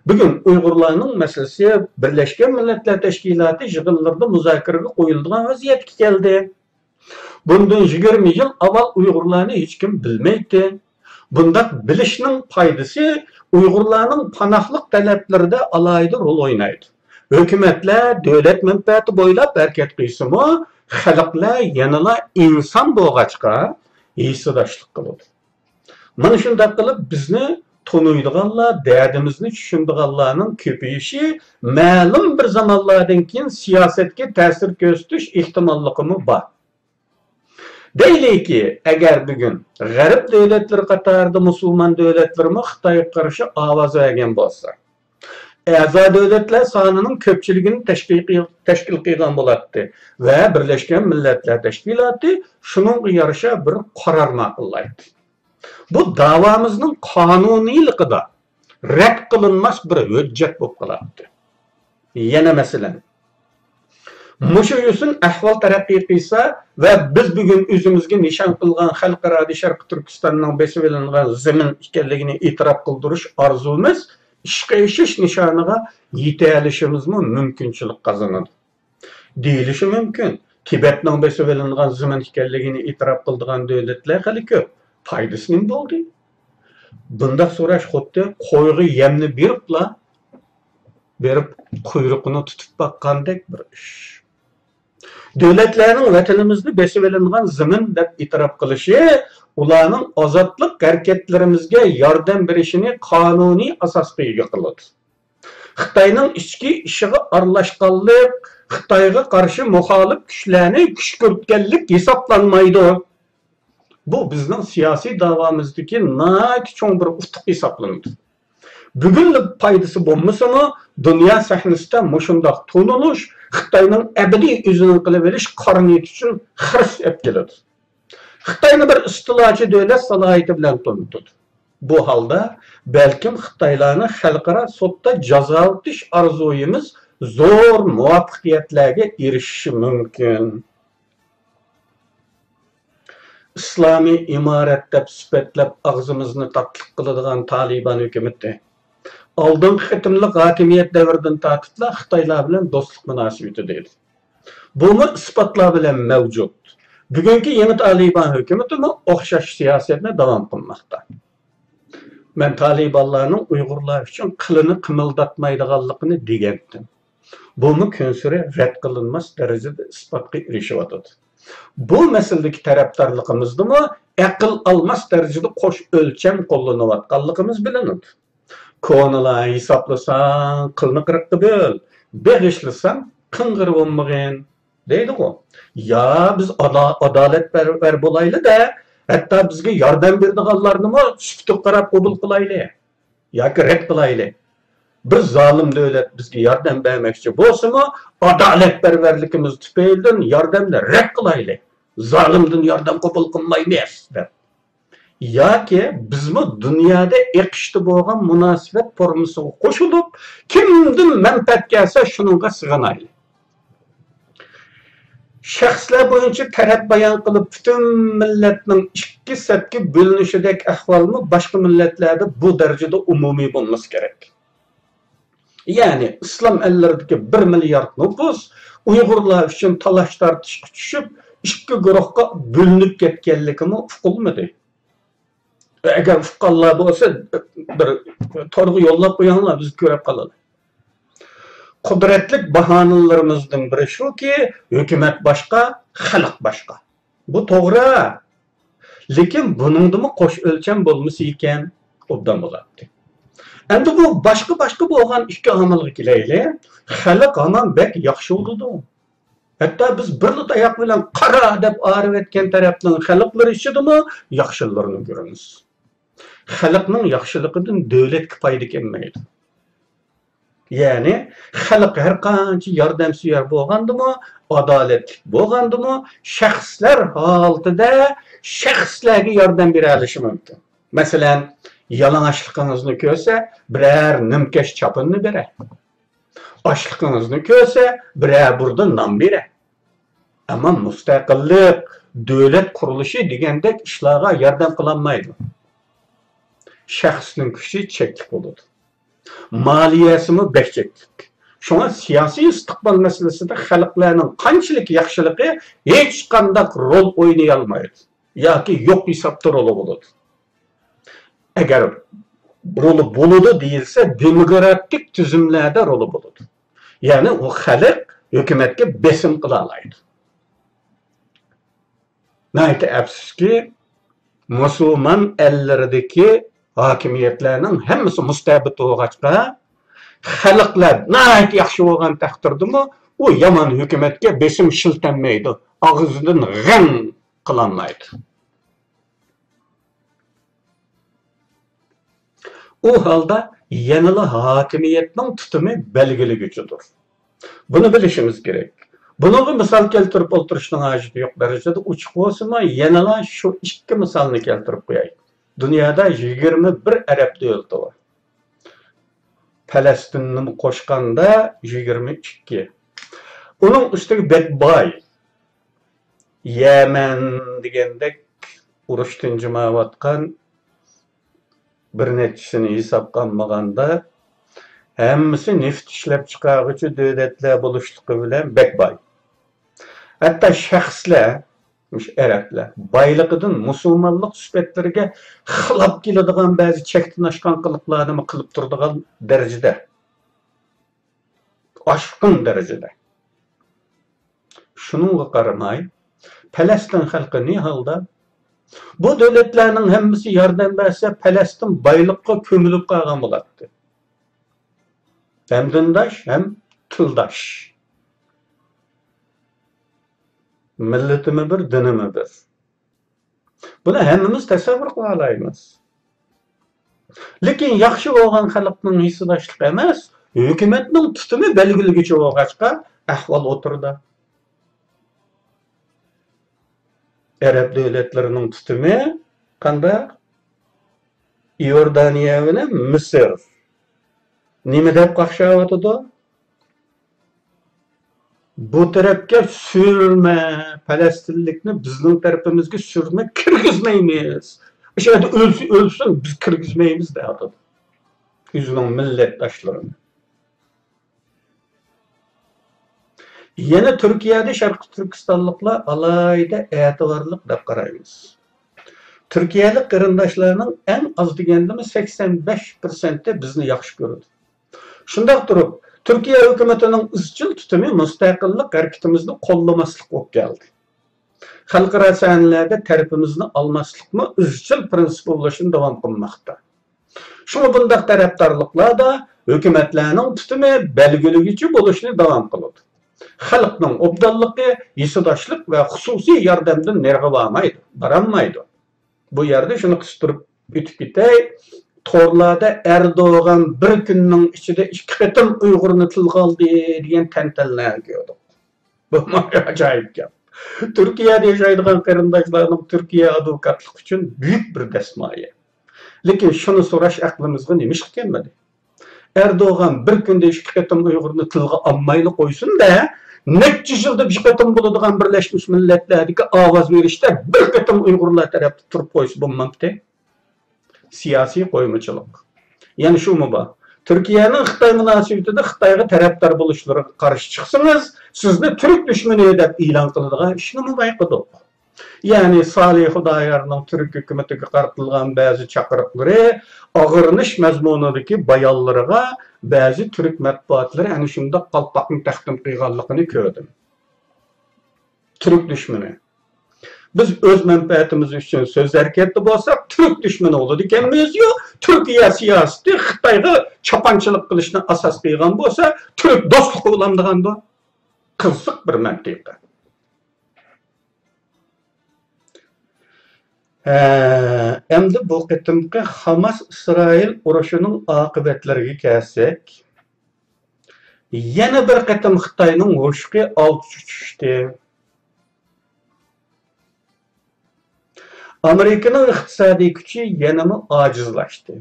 بۈگۈن ئۇيغۇرلارنىڭ مەسىلىسى بىرلەشكەن مىللەتلەر تەشكىلاتى يىغىنلىرىدا مۇزاكىرىگە قويۇلىدىغان ۋەزىيەتكە كەلدى. بۇندىن يىگىرمە يىل ئاۋۋال ئۇيغۇرلارنى ھېچكىم بىلمەيتتى. بۇنداق بىلىشنىڭ پايدىسى ئۇيغۇرلارنىڭ پاناھلىق تەلەپلىرىدە ئالاھىدە رول ئوينايدۇ. ھۆكۈمەتلەر دۆلەت مەنپەئەتى بويلاپ ھەرىكەت قىلسىمۇ، خەلقلەر يەنىلا ئىنسان بولغاچقا، ھېسداشلىق قىلىدۇ. مانا شۇنداق قىلىپ، بىزنى تونۇيدىغانلار، دەردىمىزنى چۈشىنىدىغانلارنىڭ كۆپىيىشى مەلۇم بىر زامانلاردىن كېيىن سىياسەتكە تەسىر كۆرسىتىش ئېھتىماللىقىمۇ بار. دەيلىكى، ئەگەر بۈگۈن غەرب دۆلەتلىرى قاتارىدا مۇسۇلمان دۆلەتلىرىمۇ خىتايغا قارشى ئاۋاز بەرگەن بولسا، ئەزا دۆلەتلەر سانىنىڭ كۆپچىلىكىنى تەشكىل قىل-، تەشكىل قىلغان بولاتتى ۋە بىرلەشكەن مىللەتلەر تەشكىلاتى شۇنىڭغا يارىشا بىر قارار ماقۇللايتتى. بۇ داۋامىزنىڭ قانۇنىيلىقىدا رەت قىلىنماس بىر ھۆججەت بولۇپ قالاتتى. يەنە مەسىلەن، مۇشۇ يوسۇن ئەھۋال تەرەققىي قىلسا ۋە بىز بۈگۈن ئۆزىمىزگە نىشان قىلغان خەلقئارادە شەرقىي تۈركىستاننىڭ بېسىۋېلىنغان زېمىن ئىكەنلىكىنى ئېتىراپ قىلدۇرۇش ئارزۇمىز ئىشقا ئېشىش نىشانىغا يېتەلىشىمىزمۇ مۇمكىنچىلىك قازىنىدۇ. دېيىلىشى مۇمكىن، تىبەتنىڭ بېسىۋېلىنغان زېمىن ئىكەنلىكىنى ئېتىراپ قىلىدىغان دۆلەتلەر خېلى كۆپ. پايدىسى نېمە بولدى؟ بۇنداق سوراش خۇددى قويغا يەمنى بېرىپلا، بېرىپ قۇيرۇقىنى تۇتۇپ باققاندەك بىر ئىش. دۆلەتلەرنىڭ ۋەتىنىمىزنى بېسىۋېلىنغان زېمىن دەپ ئېتىراپ قىلىشى ئۇلارنىڭ ئازادلىق ھەرىكەتلىرىمىزگە ياردەم بېرىشىنى قانۇنىي ئاساسقا ئىگە قىلىدۇ. خىتاينىڭ ئىچكى ئىشىغا ئارىلاشقانلىق خىتايغا قارشى مۇخالىپ كۈچلەرنى كۈشكۈرتكەنلىك ھېسابلانمايدۇ. بۇ بىزنىڭ سىياسىي داۋامىزدىكى ناھايىتى چوڭ بىر ئۇتۇق ھېسابلىنىدۇ. بۈگۈنلا پايدىسى بولمىسىمۇ، دۇنيا سەھنىسىدە مۇشۇنداق تونۇلۇش خىتاينىڭ ئەبەدىي ئۆزىنىڭ قىلىۋېلىش قارا نىيىتى ئۈچۈن خىرىس ئەپ كېلىدۇ. خىتاينى بىر ئىستىلاچى دۆلەت سالاھىيىتى بىلەن تونۇتىدۇ. بۇ ھالدا بەلكىم خىتايلارنى خەلقئارا سوتتا جازاۋېتىش ئارزۇيىمىز زور مۇۋەپپەقىيەتلەرگە ئېرىشىشى مۇمكىن. ئىسلامىي ئىمارەت دەپ سۈپەتلەپ ئاغزىمىزنى تاتلىق قىلىدىغان تالىبان ھۆكۈمىتى ئالدىنقى قېتىملىق ھاكىمىيەت دەۋرىدىن تارتىپلا خىتايلار بىلەن دوستلۇق مۇناسىۋىتىدە ئىدى. بۇمۇ ئىسپاتلار بىلەن مەۋجۇت. بۈگۈنكى يېڭى تالىبان ھۆكۈمىتىمۇ ئوخشاش سىياسەتنى داۋام قىلماقتا. مەن تالىبانلارنىڭ ئۇيغۇرلار ئۈچۈن قىلىنى قىمىلداتمايدىغانلىقىنى دېگەنتىم. بۇمۇ كۈنسېرى رەت قىلىنماس دەرىجىدە ئىسپاتقا ئېرىشىۋاتىدۇ. بۇ مەسىلىدىكى تەرەپدارلىقىمىزدىمۇ ئەقىل ئالماس دەرىجىدە قوش ئۆلچەم قوللىنىۋاتقانلىقىمىز بىلىنىدۇ. كونىلار ھېسابلىساڭ، قىلنى قىرىققا بۆل، بېغىشلىساڭ، قىڭغىر بولمىغىن، دەيدىغۇ. يا بىز ئادا-، ئادالەتپەرۋەر بولايلى-دە، ھەتتا بىزگە ياردەم بېرىدىغانلارنىمۇ سۈپىتىگە قاراپ قوبۇل قىلايلى ياكى رەت قىلايلى. بىر زالىم دۆلەت بىزگە ياردەم بەرمەكچى بولسىمۇ، ئادالەتپەرۋەرلىكىمىز تۈپەيلىدىن ياردەمنى رەت قىلايلى. زالىمدىن ياردەم قوبۇل قىلمايمىز دەپ. ياكى بىزمۇ دۇنيادا ئېقىشتا بولغان مۇناسىۋەت فورمىسىغا قوشۇلۇپ، كىمدىن مەنپەئەت كەلسە، شۇنىڭغا سىغىنايلى. شەخسلەر بويىچە تەرەپ بايان قىلىپ، پۈتۈن مىللەتنىڭ ئىككى سەپكە بۆلۈنۈشىدەك ئەھۋالمۇ باشقا مىللەتلەردە بۇ دەرىجىدە ئومۇمىي بولمىسا كېرەك. يەنى ئىسلام ئەللىرىدىكى بىر مىليارد نوپۇس ئۇيغۇرلار ئۈچۈن تالاش-تارتىشقا چۈشۈپ، ئىككى گۇرۇھقا بۆلۈنۈپ كەتكەنلىكىمۇ ئۇقۇلمىدى. ئەگەر ئۇققانلار بولسا، بىر تورغا يوللاپ قويۇڭلار، بىز كۆرۈپ قالايلى. قۇدرەتلىك باھانىلىرىمىزدىن بىرى شۇكى، ھۆكۈمەت باشقا، خەلق باشقا. بۇ توغرا. لېكىن بۇنىڭدىمۇ قوش ئۆلچەم بولمىسا ئىكەن، ئوبدان بولاتتى. ئەمدى بۇ باشقا-باشقا بولغان ئىككى ئامىلغا كېلەيلى. خەلق ھامان بەك ياخشى بولىدۇ. ھەتتا بىز بىرلا تاياق بىلەن «قارا» دەپ ئاغرىۋەتكەن تەرەپنىڭ خەلقلىرى ئىچىدىمۇ ياخشىلىرىنى كۆرىمىز. خەلقنىڭ ياخشىلىقىدىن دۆلەتكە پايدا كەلمەيدۇ. يەنى خەلق ھەر قانچە ياردەمسۆيەر بولغاندىمۇ، ئادالەتلىك بولغاندىمۇ، شەخسلەر ھالىتىدە شەخسلەرگە ياردەم بېرەلىشى مۇمكىن. مەسىلەن، يالىڭاچلىقىڭىزنى كۆرسە، بىرەر نىمكەش چاپىنىنى بېرە. ئاچلىقىڭىزنى كۆرسە، بىرەر بۇردا نان بېرە. ئەمما مۇستەقىللىق، دۆلەت قۇرۇلۇشى دېگەندەك ئىشلارغا ياردەم قىلالمايدۇ. شەخسنىڭ كۈچى چەكلىك بولىدۇ. مالىيەسىمۇ بەك چەكلىك. شۇڭا سىياسىي ئىستىقبال مەسىلىسىدە خەلقلەرنىڭ قانچىلىك ياخشىلىقى ھېچقانداق رول ئوينىيالمايدۇ ياكى يوق ھېسابتا رولى بولىدۇ. ئەگەر رولى بولىدۇ دېيىلسە، دېموكراتىك تۈزۈملەردە رولى بولىدۇ. يەنى ئۇ خەلق ھۆكۈمەتكە بېسىم قىلالايدۇ. ناھايىتى ئەپسۇسكى، مۇسۇلمان ئەللىرىدىكى ھاكىمىيەتلەرنىڭ ھەممىسى مۇستەبىت بولغاچقا، خەلقلەر ناھايىتى ياخشى بولغان تەقدىردىمۇ، ئۇ يامان ھۆكۈمەتكە بېسىم ئىشلىتەلمەيدۇ، ئاغزىدىن غەڭ قىلالمايدۇ. ئۇ ھالدا يەنىلا ھاكىمىيەتنىڭ تۇتۇمى بەلگىلىگۈچىدۇر. بۇنى بىلىشىمىز كېرەك. بۇنىڭغا مىسال كەلتۈرۈپ ئولتۇرۇشنىڭ ھاجىتى يوق دەرىجىدە ئوچۇق بولسىمۇ، يەنىلا شۇ ئىككى مىسالنى كەلتۈرۈپ قوياي. دۇنيادا يىگىرمە بىر ئەرەب دۆلىتى بار. پەلەستىننىمۇ قوشقاندا يىگىرمە ئىككى. ئۇنىڭ ئۈستىگە بەك باي، يەمەن دېگەندەك ئۇرۇش تىنجىمايۋاتقان، بىر نەچچىسىنى ھېسابقا ئالمىغاندا، ھەممىسى نېفىت ئىشلەپچىقارغۇچى دۆلەتلەر بولۇشلۇقى بىلەن بەك باي. ھەتتا شەخسلەر، مۇشۇ ئەرەبلەر، بايلىقىدىن مۇسۇلمانلىق سۈپەتلىرىگە خىلاپ كېلىدىغان بەزى چەكتىن ئاشقان قىلىقلارنىمۇ قىلىپ تۇرىدىغان دەرىجىدە. ئاشقۇن دەرىجىدە. شۇنىڭغا قارىماي، پەلەستىن خەلقى نېھالدا؟ بۇ دۆلەتلەرنىڭ ھەممىسى ياردەم بەرسە، پەلەستىن بايلىققا كۆمۈلۈپ قالغان بولاتتى. ھەم دىنداش، ھەم تىلداش. مىللىتىمۇ بىر، دىنىمۇ بىر. بۇنى ھەممىمىز تەسەۋۋۇر قىلالايمىز. لېكىن ياخشى بولغان خەلقنىڭ ھېسداشلىقى ئەمەس، ھۆكۈمەتنىڭ تۇتۇمى بەلگىلىگۈچى بولغاچقا، ئەھۋال ئوتتۇرىدا. ئەرەب دۆلەتلىرىنىڭ تۇتۇمى قانداق؟ ئىئوردانىيە بىلەن مىسىر نېمە دەپ قاقشاۋاتىدۇ؟ بۇ تەرەپكە سۈرمە، پەلەستىنلىكنى بىزنىڭ تەرىپىمىزگە سۈرمە، كىرگۈزمەيمىز. ئاشۇ يەردە ئۆلسە ئۆلسۇن، بىز كىرگۈزمەيمىز دەۋاتىدۇ. ئۆزىنىڭ مىللەتداشلىرىنى. يەنە تۈركىيەدە شەرقىي تۈركىستانلىقلار ئالاھىدە ئەتىۋارلىق دەپ قارايمىز. تۈركىيەلىك قېرىنداشلارنىڭ ئەڭ ئاز دېگەندىمۇ سەكسەن بەش پىرسەنتى بىزنى ياخشى كۆرىدۇ. شۇنداق تۇرۇپ، تۈركىيە ھۆكۈمىتىنىڭ ئىزچىل تۇتۇمى مۇستەقىللىق ھەرىكىتىمىزنى قوللىماسلىق بولۇپ كەلدى. خەلقئارا سەھنىلەردە تەرىپىمىزنى ئالماسلىقمۇ ئىزچىل پىرىنسىپ بولۇشىنى داۋام قىلماقتا. شۇڭا بۇنداق تەرەپدارلىقلاردا ھۆكۈمەتلەرنىڭ تۇتۇمى بەلگىلىگۈچى بولۇشنى داۋام قىلىدۇ. خەلقنىڭ ئوبدانلىقى ھېسداشلىق ۋە خۇسۇسىي ياردەمدىن نېرىغا بارمايدۇ، بارالمايدۇ. بۇ يەردە شۇنى قىستۇرۇپ ئۆتۈپ كېتەي. تورلاردا ئەردوغان بىر كۈننىڭ ئىچىدە ئىككى قېتىم ئۇيغۇرنى تىلغا ئالدى دېگەن تەنتەنىلەرنى كۆردۇق. بۇ ئاجايىپ گەپ. تۈركىيەدە ياشايدىغان قېرىنداشلارنىڭ تۈركىيە ئادۋوكاتلىق ئۈچۈن بۈيۈك بىر دەسمايە. لېكىن شۇنى سوراش ئەقلىمىزغا نېمىشقا كەلمىدى؟ ئەردوغان بىر كۈندە ئىككى قېتىم ئۇيغۇرنى تىلغا ئالمايلا قويسۇن-دە، نەچچە يىلدا بىر قېتىم بولىدىغان بىرلەشمىش مىللەتلەردىكى ئاۋاز بېرىشتە بىر قېتىم ئۇيغۇرلار تەرەپتە تۇرۇپ قويسا بولمامتى؟ سىياسىي قويمىچىلىق. يەنە شۇمۇ بار. تۈركىيەنىڭ خىتاي مۇناسىۋىتىدە خىتايغا تەرەپدار بولۇشلىرىغا قارشى چىقسىڭىز، سىزنى تۈرك دۈشمىنى دەپ ئېلان قىلىدىغان ئىشنىمۇ بايقىدۇق. يەنى سالىھ خۇدايارنىڭ تۈرك ھۆكۈمىتىگە قارىتىلغان بەزى چاقىرىقلىرى، ئاغرىنىش مەزمۇنىدىكى بايانلىرىغا بەزى تۈرك مەتبۇئاتلىرى ئەنە شۇنداق قالپاقنى تەقدىم قىلغانلىقىنى كۆردۈم. تۈرك دۈشمىنى. بىز ئۆز مەنپەئەتىمىز ئۈچۈن سۆز ھەرىكەتتە بولساق، تۈرك دۈشمىنى بولىدىكەنمىز يو، تۈركىيە سىياسىتى خىتايغا چاپانچىلىق قىلىشنى ئاساس قىلغان بولسا، تۈرك دوستلۇقى بولامدىغاندۇ؟ قىزىق بىر مەنتىقە. ھە، ئەمدى بۇ قېتىمقى خاماس ئىسرائىل ئۇرۇشىنىڭ ئاقىۋەتلىرىگە كەلسەك، يەنە بىر قېتىم خىتاينىڭ ھوشۇقى ئالتە چۈشتى. ئامېرىكىنىڭ ئىقتىسادىي كۈچى يەنىمۇ ئاجىزلاشتى.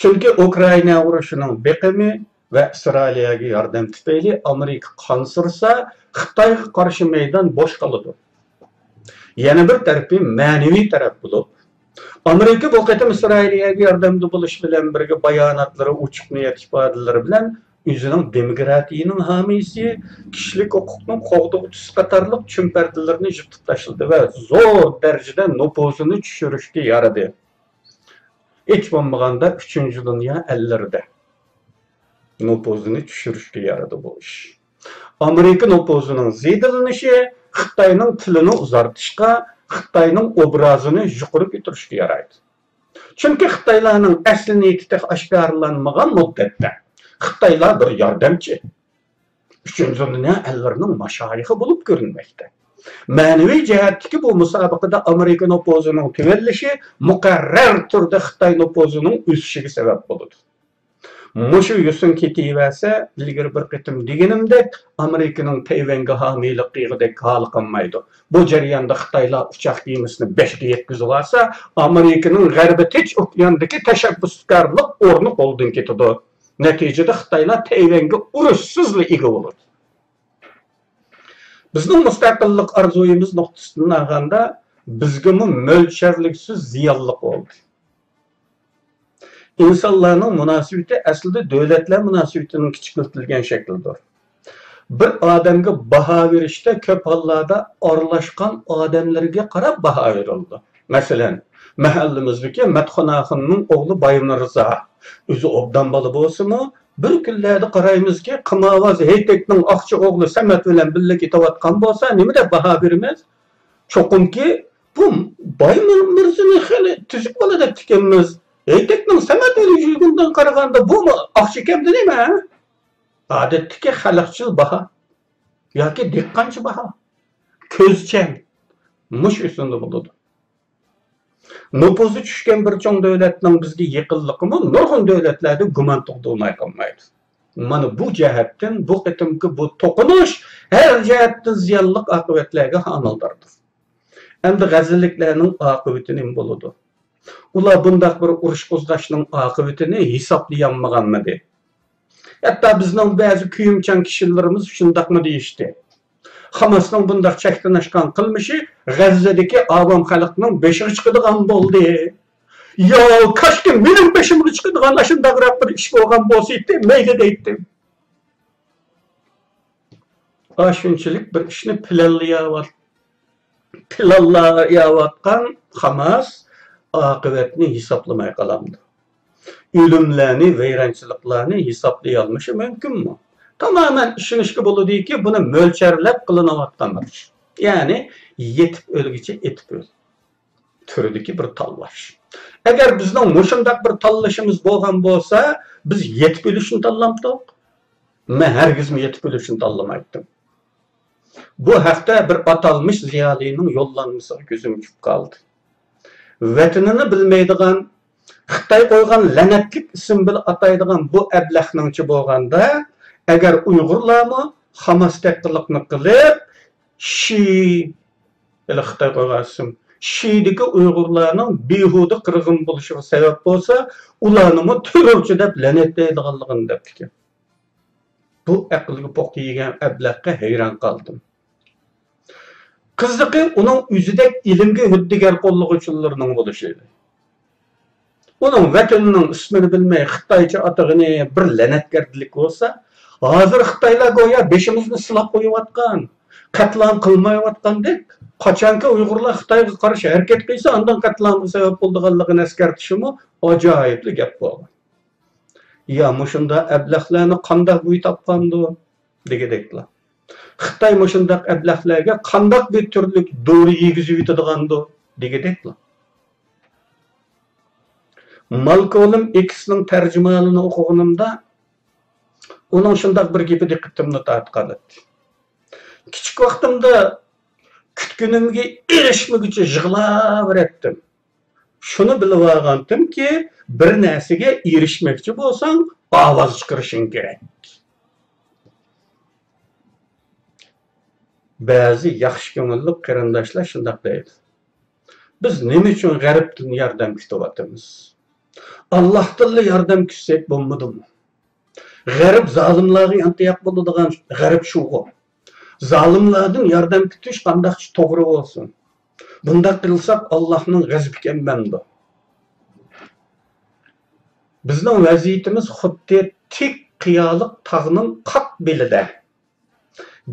چۈنكى ئۇكرائىنا ئۇرۇشىنىڭ بېقىمى ۋە ئىسرائىلىيەگە ياردەم تۈپەيلى ئامېرىكا قانسىرىسا، خىتايغا قارشى مەيدان بوش قالىدۇ. يەنە بىر تەرىپى مەنىۋى تەرەپ بولۇپ، ئامېرىكا بۇ قېتىم ئىسرائىلىيەگە ياردەمدە بولۇش بىلەن بىرگە باياناتلىرى ئوچۇق نىيەت ئىپادىلىرى بىلەن ئۆزىنىڭ دېموكراتىيىنىڭ ھامىيسى، كىشىلىك ھوقۇقنىڭ قوغدىغۇچىسى قاتارلىق چۈمپەردىلىرىنى يىرتىپ تاشلىدى ۋە زور دەرىجىدە نوپۇزىنى چۈشۈرۈشكە يارىدى. ھېچ بولمىغاندا ئۈچىنچى دۇنيا ئەللىرىدە نوپۇزىنى چۈشۈرۈشكە يارىدى بۇ ئىش. ئامېرىكا نوپۇزىنىڭ زىيادىلىنىشى خىتاينىڭ تىلىنى ئۇزارتىشقا، خىتاينىڭ ئوبرازىنى يۇقىرى كۆتۈرۈشكە يارايدۇ. چۈنكى خىتايلارنىڭ ئەسلى نىيىتى تېخى ئاشكارىلانمىغان مۇددەتتە خىتايلار بىر ياردەمچى، ئۈچىنچى دۇنيا ئەللىرىنىڭ ماشايىخى بولۇپ كۆرۈنمەكتە. مەنىۋى جەھەتتىكى بۇ مۇسابىقىدە ئامېرىكا نوپۇزىنىڭ تۆۋەنلىشى مۇقەررەر تۈردە خىتاي نوپۇزىنىڭ ئۆسۈشىگە سەۋەب بولىدۇ. مۇشۇ يوسۇن كېتىۋەرسە، ئىلگىرى بىر قېتىم دېگىنىمدەك، ئامېرىكىنىڭ تەيۋەنگە ھامىيلىق قىلغۇدەك ھالى قالمايدۇ. بۇ جەرياندا خىتايلار ئۇچاق كېمىسىنى بەشكە يەتكۈزۈۋالسا، ئامېرىكىنىڭ غەربىي تىنچ ئوكياندىكى تەشەببۇسكارلىق ئورنى قولدىن كېتىدۇ. نەتىجىدە خىتايلار تەيۋەنگە ئۇرۇشسىزلا ئىگە بولىدۇ. بىزنىڭ مۇستەقىللىق ئارزۇيىمىز نۇقتىسىدىن ئالغاندا، بىزگىمۇ مۆلچەرلىكسىز زىيانلىق بولدى. ئىنسانلارنىڭ مۇناسىۋىتى ئەسلىدە دۆلەتلەر مۇناسىۋىتىنىڭ كىچىكلىتىلگەن شەكلىدۇر. بىر ئادەمگە باھا بېرىشتە كۆپ ھاللاردا ئارىلاشقان ئادەملىرىگە قاراپ باھا بېرىلىدۇ. مەسىلەن، مەھەللىمىزدىكى مەتخۇن ئاخۇننىڭ ئوغلى بايمىرزا. ئۆزى ئوبدان بالا بولسىمۇ، بىر كۈنلەردە قارايمىزكى، قىمارۋاز ھېيتەكنىڭ ئاقچى ئوغلى سەمەت بىلەن بىللە كېتىۋاتقان بولسا، نېمە دەپ باھا بېرىمىز؟ چوقۇمكى، بۇ بايمىرزىنى خېلى تۈزۈك بالا دەپتىكەنمىز. ھېيتەكنىڭ سەمەت بىلەن يۈرگىنىدىن قارىغاندا، بۇمۇ ئاقچىكەن نېمە؟ ئادەتتىكى خەلقچىل باھا ياكى دېھقانچە باھا، كۆزچەم، مۇشۇ ئۈسۈلدە بولىدۇ. نوپۇزى چۈشكەن بىر چوڭ دۆلەتنىڭ بىزگە يېقىنلىقىمۇ نۇرغۇن دۆلەتلەردە گۇمان تۇغدۇرماي قالمايدۇ. مانا بۇ جەھەتتىن بۇ قېتىمقى بۇ توقۇنۇش ھەر جەھەتتىن زىيانلىق ئاقىۋەتلەرگە ھامىلىداردۇر. ئەمدى غەززىلىكلەرنىڭ ئاقىۋىتى نېمە بولىدۇ؟ ئۇلار بۇنداق بىر ئۇرۇش قوزغاشنىڭ ئاقىۋىتىنى ھېسابلىيالمىغانمىدى؟ ھەتتا بىزنىڭ بەزى كۆيۈمچان كىشىلىرىمىز شۇنداقمۇ دېيىشتى. خاماسنىڭ بۇنداق چەكتىن ئاشقان قىلمىشى غەززىدىكى ئاۋام خەلقنىڭ بېشىغا چىقىدىغان بولدى. ياۋ، كاشكى مېنىڭ بېشىمغا چىقىدىغان ئاشۇنداقراق بىر ئىش بولغان بولسىدى، مەيلى دەيتتىم. ئاشۇنچىلىك بىر ئىشنى پىلانلىياۋات-، پىلانلاياۋاتقان خاماس ئاقىۋەتنى ھېسابلىماي قالامدۇ؟ ئۆلۈملەرنى، ۋەيرانچىلىقلارنى ھېسابلىيالمىشى مۇمكىنمۇ؟ تامامەن ئىشىنىشكە بولىدۇكى، بۇنى مۆلچەرلەپ قىلىنىۋاتقان بىر ئىش. يەنى يېتىپ ئۆلگۈچە ئېتىپ ئۆل تۈرىدىكى بىر تاللاش. ئەگەر بىزنىڭ مۇشۇنداق بىر تاللىشىمىز بولغان بولسا، بىز يېتىپ ئۆلۈشنى تاللامتۇق؟ مەن ھەرگىزمۇ يېتىپ ئۆلۈشنى تاللىمايتتىم. بۇ ھەقتە بىر ئاتالمىش زىيالىينىڭ يوللانمىسىغا كۆزۈم چۈشۈپ قالدى. ۋەتىنىنى بىلمەيدىغان، خىتاي قويغان لەنەتلىك ئىسىم بىلەن ئاتايدىغان بۇ ئەبلەخنىڭچە بولغاندا، ئەگەر ئۇيغۇرلارمۇ خاماستەك قىلىقنى قىلىپ، شى، ھېلى خىتاي قويغان ئىسىم، شىدىكى ئۇيغۇرلارنىڭ بىھۇدە قىرغىن بولۇشىغا سەۋەب بولسا، ئۇلارنىمۇ تېررورچى دەپ لەنەتلەيدىغانلىقىنى دەپتىكەن. بۇ ئەقىلگە پوختا يېگەن ئەبلەخكە ھەيران قالدىم. قىزىقى، ئۇنىڭ ئۆزىدەك ئىلىمگە ھۆددىگەر قوللىغۇچىلىرىنىڭ بولۇشى ئىدى. ئۇنىڭ ۋەتىنىنىڭ ئىسمىنى بىلمەي خىتايچە ئاتىغىنى بىر لەنەتگەردىلىك بولسا، ھازىر خىتايلار گويا بېشىمىزنى سىلاپ قويۇۋاتقان، قەتلىئام قىلمايۋاتقاندەك، قاچانكى ئۇيغۇرلار خىتايغا قارشى ھەرىكەت قىلسا، ئاندىن قەتلىئامغا سەۋەب بولىدىغانلىقىنى ئەسكەرتىشىمۇ ئاجايىپلا گەپ بولغان. يا مۇشۇنداق ئەبلەخلەرنى قانداق بوي تاپقاندۇ؟ دېگۈدەكلا. خىتاي مۇشۇنداق ئەبلەخلەرگە قانداق بىر تۈرلۈك دورا يېگۈزۈۋېتىدىغاندۇ؟ دېگۈدەكلا. مالكولم ئېكسنىڭ تەرجىمىھالىنى ئوقۇغىنىمدا، ئۇنىڭ شۇنداق بىر گېپى دىققىتىمنى تارتقانىدى. كىچىك ۋاقتىمدا كۈتكىنىمگە ئېرىشمىگۈچە يىغلاۋېرەتتىم. شۇنى بىلىۋالغانتىمكى، بىر نەرسىگە ئېرىشمەكچى بولساڭ، ئاۋاز چىقىرىشىڭ كېرەك. بەزى ياخشى كۆڭۈللۈك قېرىنداشلار شۇنداق دەيدۇ: «بىز نېمە ئۈچۈن غەربتىن ياردەم كۈتۈۋاتىمىز؟ ئاللاھتىنلا ياردەم كۈتسەك بولمىدىمۇ؟» غەرب زالىملارغا يانتىياق بولىدىغان غەرب شۇغۇ. زالىملاردىن ياردەم كۈتۈش قانداقچە توغرا بولسۇن؟ بۇنداق قىلساق ئاللاھنىڭ غەزىپى كەممەمدۇ؟ بىزنىڭ ۋەزىيىتىمىز خۇددى تىك قىيالىق تاغنىڭ قاق بېلىدە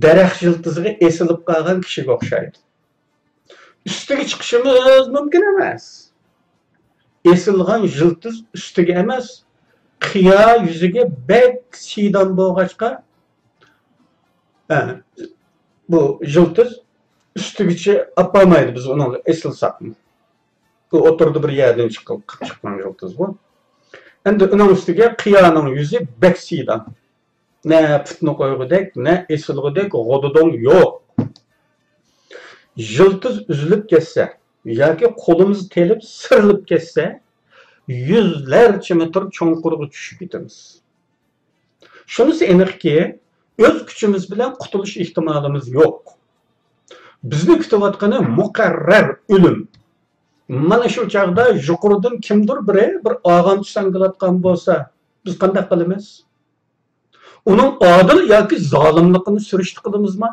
دەرەخ يىلتىزىغا ئېسىلىپ قالغان كىشىگە ئوخشايدۇ. ئۈستىگە چىقىشىمىز مۇمكىن ئەمەس. ئېسىلغان يىلتىز ئۈستىگە ئەمەس، قىيا يۈزىگە بەك سىيدام بولغاچقا، ھە، بۇ يىلتىز ئۈستىگىچە ئاپارمايدۇ، بىز ئۇنىڭغا ئېسىلساقمۇ. بۇ ئوتتۇرىدا بىر يەردىن چىققان، چىققان يىلتىز بۇ. ئەمدى ئۇنىڭ ئۈستىگە قىيانىڭ يۈزى بەك سىيدام. نە پۇتنى قويغۇدەك، نە ئېسىلغۇدەك غودىدوڭ يوق. يىلتىز ئۈزۈلۈپ كەتسە ياكى قولىمىز تېلىپ سىرىلىپ كەتسە، يۈزلەرچە مېتىر چوڭقۇرغا چۈشۈپ كېتىمىز. شۇنىسى ئېنىقكى، ئۆز كۈچىمىز بىلەن قۇتۇلۇش ئېھتىمالىمىز يوق. بىزنى كۈتۈۋاتقىنى مۇقەررەر ئۆلۈم. مانا شۇ چاغدا يۇقىرىدىن كىمدۇر بىرى بىر ئاغامچە ساڭگىلاتقان بولسا، بىز قانداق قىلىمىز؟ ئۇنىڭ ئادىل ياكى زالىملىقىنى سۈرۈشتە قىلىمىزما؟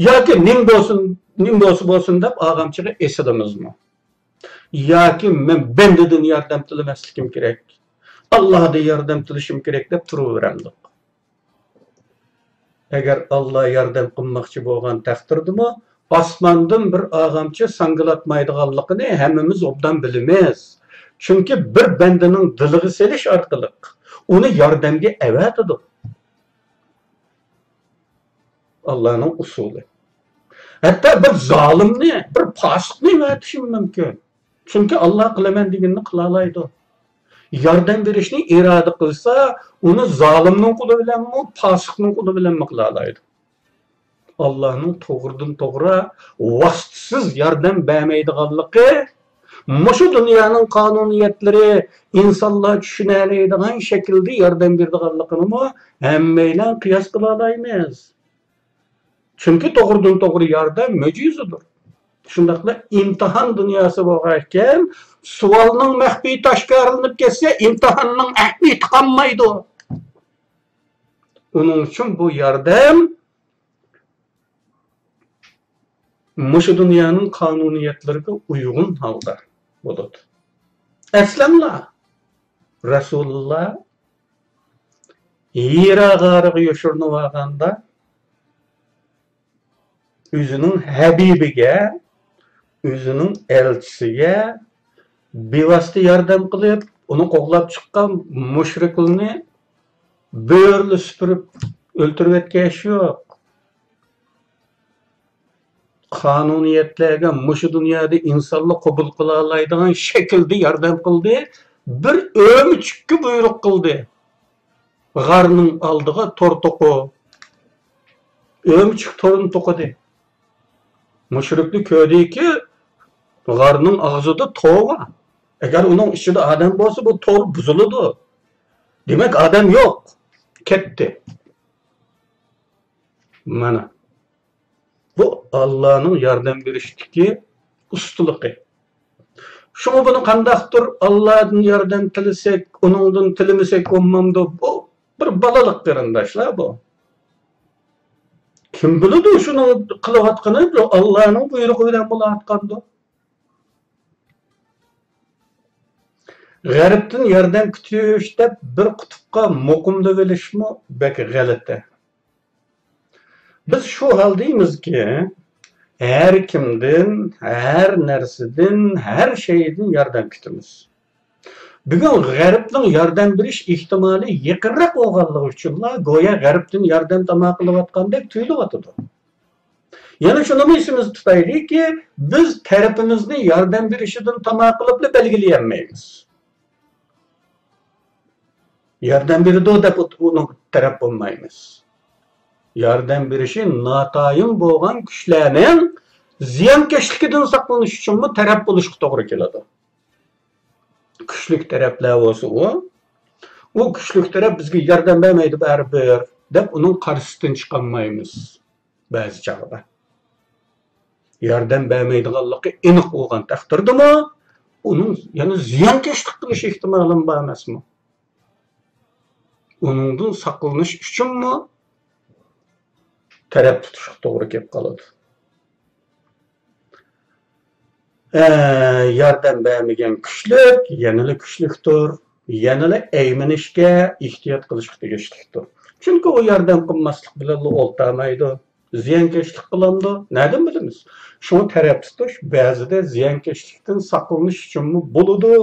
ياكى نېمە بولسۇن، نېمە بولسا بولسۇن دەپ ئاغامچىغا ئېسىلىمىزمۇ؟ ياكى مەن بەندىدىن ياردەم تىلىمەسلىكىم كېرەك، ئاللاھدىن ياردەم تىلىشىم كېرەك دەپ تۇرۇۋېرەمدۇق؟ ئەگەر ئاللا ياردەم قىلماقچى بولغان تەقدىردىمۇ، ئاسماندىن بىر ئاغامچى ساڭگىلاتمايدىغانلىقىنى ھەممىمىز ئوبدان بىلىمىز. چۈنكى بىر بەندىنىڭ دىلىغا سېلىش ئارقىلىق ئۇنى ياردەمگە ئەۋەتىدۇ. ئاللانىڭ ئۇسۇلى. ھەتتا بىر زالىمنى، بىر پاسىقنى ئەۋەتىشىمۇ مۇمكىن. چۈنكى ئاللا قىلىمەن دېگىنىنى قىلالايدۇ. ياردەم بېرىشنى ئىرادە قىلسا، ئۇنى زالىمنىڭ قولى بىلەنمۇ، پاسىقنىڭ قولى بىلەنمۇ قىلالايدۇ. ئاللانىڭ توغرىدىن توغرا، ۋاسىتىسىز ياردەم بەرمەيدىغانلىقى، مۇشۇ دۇنيانىڭ قانۇنىيەتلىرى ئىنسانلار چۈشىنەلەيدىغان شەكىلدە ياردەم بېرىدىغانلىقىنىمۇ ھەممەيلەن قىياس قىلالايمىز. چۈنكى توغرىدىن توغرا ياردەم مۆجىزىدۇر. شۇنداقلا ئىمتىھان دۇنياسى بولغان ئىكەن، سوئالنىڭ مەخپىيىتى ئاشكارىلىنىپ كەتسە، ئىمتىھاننىڭ ئەھمىيىتى قالمايدۇ. ئۇنىڭ ئۈچۈن بۇ ياردەم مۇشۇ دۇنيانىڭ قانۇنىيەتلىرىگە ئۇيغۇن ھالدا بولىدۇ. ئەسلەملا رەسۇلۇللا ھىرا غارىغا يوشۇرۇنۇۋالغاندا، ئۆزىنىڭ ھەبىبىگە، ئۆزىنىڭ ئەلچىسىگە بىۋاسىتە ياردەم قىلىپ، ئۇنى قوغلاپ چىققان مۇشرىكلارنى بۆرىلەر سۈپۈرۈپ ئۆلتۈرۈۋەتكەن ئىش يوق. قانۇنىيەتلەرگە مۇشۇ دۇنيادا ئىنسانلار قوبۇل قىلالايدىغان شەكىلدە ياردەم قىلدى. بىر ئۆمۈچۈككە بۇيرۇق قىلدى. غارنىڭ ئالدىغا تور توقۇ. ئۆمۈچۈك تورنى توقۇدى. مۇشرىكلار كۆردىكى، غارنىڭ ئاغزىدا تور بار. ئەگەر ئۇنىڭ ئىچىدە ئادەم بولسا، بۇ تور بۇزۇلىدۇ. دېمەك، ئادەم يوق. كەتتى. مانا. بۇ ئاللانىڭ ياردەم بېرىشتىكى ئۇستىلىقى. شۇڭا بۇنى قانداقتۇر ئاللادىن ياردەم تىلىسەك، ئۇنىڭدىن تىلىمىسەك بولمامدۇ؟ بۇ بىر بالىلىق، قېرىنداشلار، بۇ. كىم بىلىدۇ شۇنىڭ قىلىۋاتقىنى؟ بۇ ئاللانىڭ بۇيرۇقى بىلەن بولۇۋاتقاندۇ. غەربتىن ياردەم كۈتۈش دەپ بىر قۇتۇپقا مۇقىملىۋېلىشمۇ بەك غەلىتە. بىز شۇ ھالدىمىزكى، ھەر كىمدىن، ھەر نەرسىدىن، ھەر شەيدىن ياردەم كۈتىمىز. بۈگۈن غەربنىڭ ياردەم بېرىش ئېھتىمالى يېقىنراق بولغانلىقى ئۈچۈنلا، گويا غەربتىن ياردەم تاما قىلىۋاتقاندەك تۇيۇلۇۋاتىدۇ. يەنە شۇنىمۇ ئېسىمىزدە تۇتايلىكى، بىز تەرىپىمىزنى ياردەم بېرىشىدىن تاما قىلىپلا بەلگىلىيەلمەيمىز. ياردەم بېرىدۇ دەپ ئۇنىڭغا تەرەپ بولمايمىز. ياردەم بېرىشى ناتايىن بولغان كۈچلەرنىڭ زىيانكەشلىكىدىن ساقلىنىش ئۈچۈنمۇ تەرەپ بولۇشقا توغرا كېلىدۇ. كۈچلۈك تەرەپلەر بولسا ئۇ، ئۇ كۈچلۈك تەرەپ بىزگە ياردەم بەرمەيدۇ بەرىبىر، دەپ ئۇنىڭ قارشىسىدىن چىقالمايمىز بەزى چاغدا. ياردەم بەرمەيدىغانلىقى ئېنىق بولغان تەقدىردىمۇ، ئۇنىڭ يەنە زىيانكەشلىك قىلىش ئېھتىمالىمۇ بار ئەمەسمۇ؟ ئۇنىڭدىن ساقلىنىش ئۈچۈنمۇ تەرەپ تۇتۇشقا توغرا كېلىپ قالىدۇ. ئە، ياردەم بەرمىگەن كۈچلۈك يەنىلا كۈچلۈكتۇر، يەنىلا ئەيمىنىشكە، ئېھتىيات قىلىشقا تېگىشلىكتۇر. چۈنكى ئۇ ياردەم قىلماسلىق بىلەنلا ئولتۇرمايدۇ، زىيانكەشلىك قىلامدۇ؟ نەدىن بىلىمىز؟ شۇڭا تەرەپ تۇتۇش بەزىدە زىيانكەشلىكتىن ساقلىنىش ئۈچۈنمۇ بولىدۇ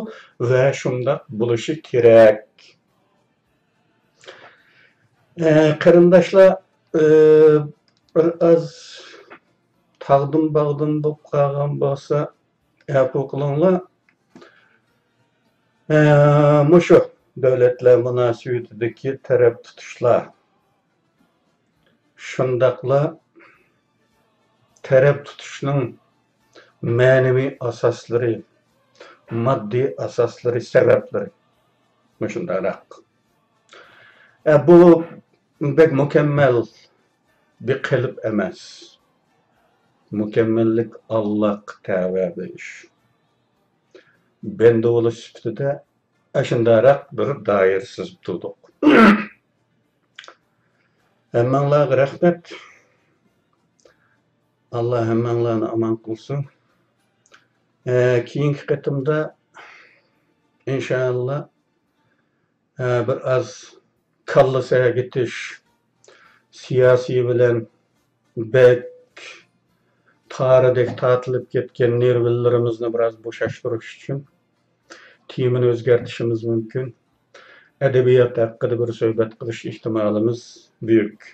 ۋە شۇنداق بولۇشى كېرەك. ئە، قېرىنداشلار، ئە، بىر ئاز تاغدىن باغدىن بولۇپ قالغان بولسا، ئەپۇ قىلىڭلار. ئە، مۇشۇ دۆلەتلەر مۇناسىۋىتىدىكى تەرەپ تۇتۇشلار، شۇنداقلا تەرەپ تۇتۇشنىڭ مەنىۋى ئاساسلىرى، ماددىي ئاساسلىرى، سەۋەبلىرى مۇشۇنداقراق. ئە، بۇ بەك مۇكەممەل بىر قېلىپ ئەمەس. مۇكەممەللىك ئاللاغا تەۋە بولۇش. بەندە بولۇش سۈپىتىدە ئاشۇنداقراق بىر دائىرە سىزىپ تۇردۇق. ھەممەڭلارغا رەھمەت. ئاللا ھەممەڭلارنى ئامان قىلسۇن. ئە، كېيىنكى قېتىمدا ئىنشائاللا، ئە، بىر ئاز كاللا سەگىتىش، سىياسىي بىلەن بەك تارىدەك تارتىلىپ كەتكەن نېرۋىلىرىمىزنى بىراز بوشاشتۇرۇش ئۈچۈن تېمىنى ئۆزگەرتىشىمىز مۇمكىن. ئەدەبىيات ھەققىدە بىر سۆھبەت قىلىش ئېھتىمالىمىز بۈيۈك.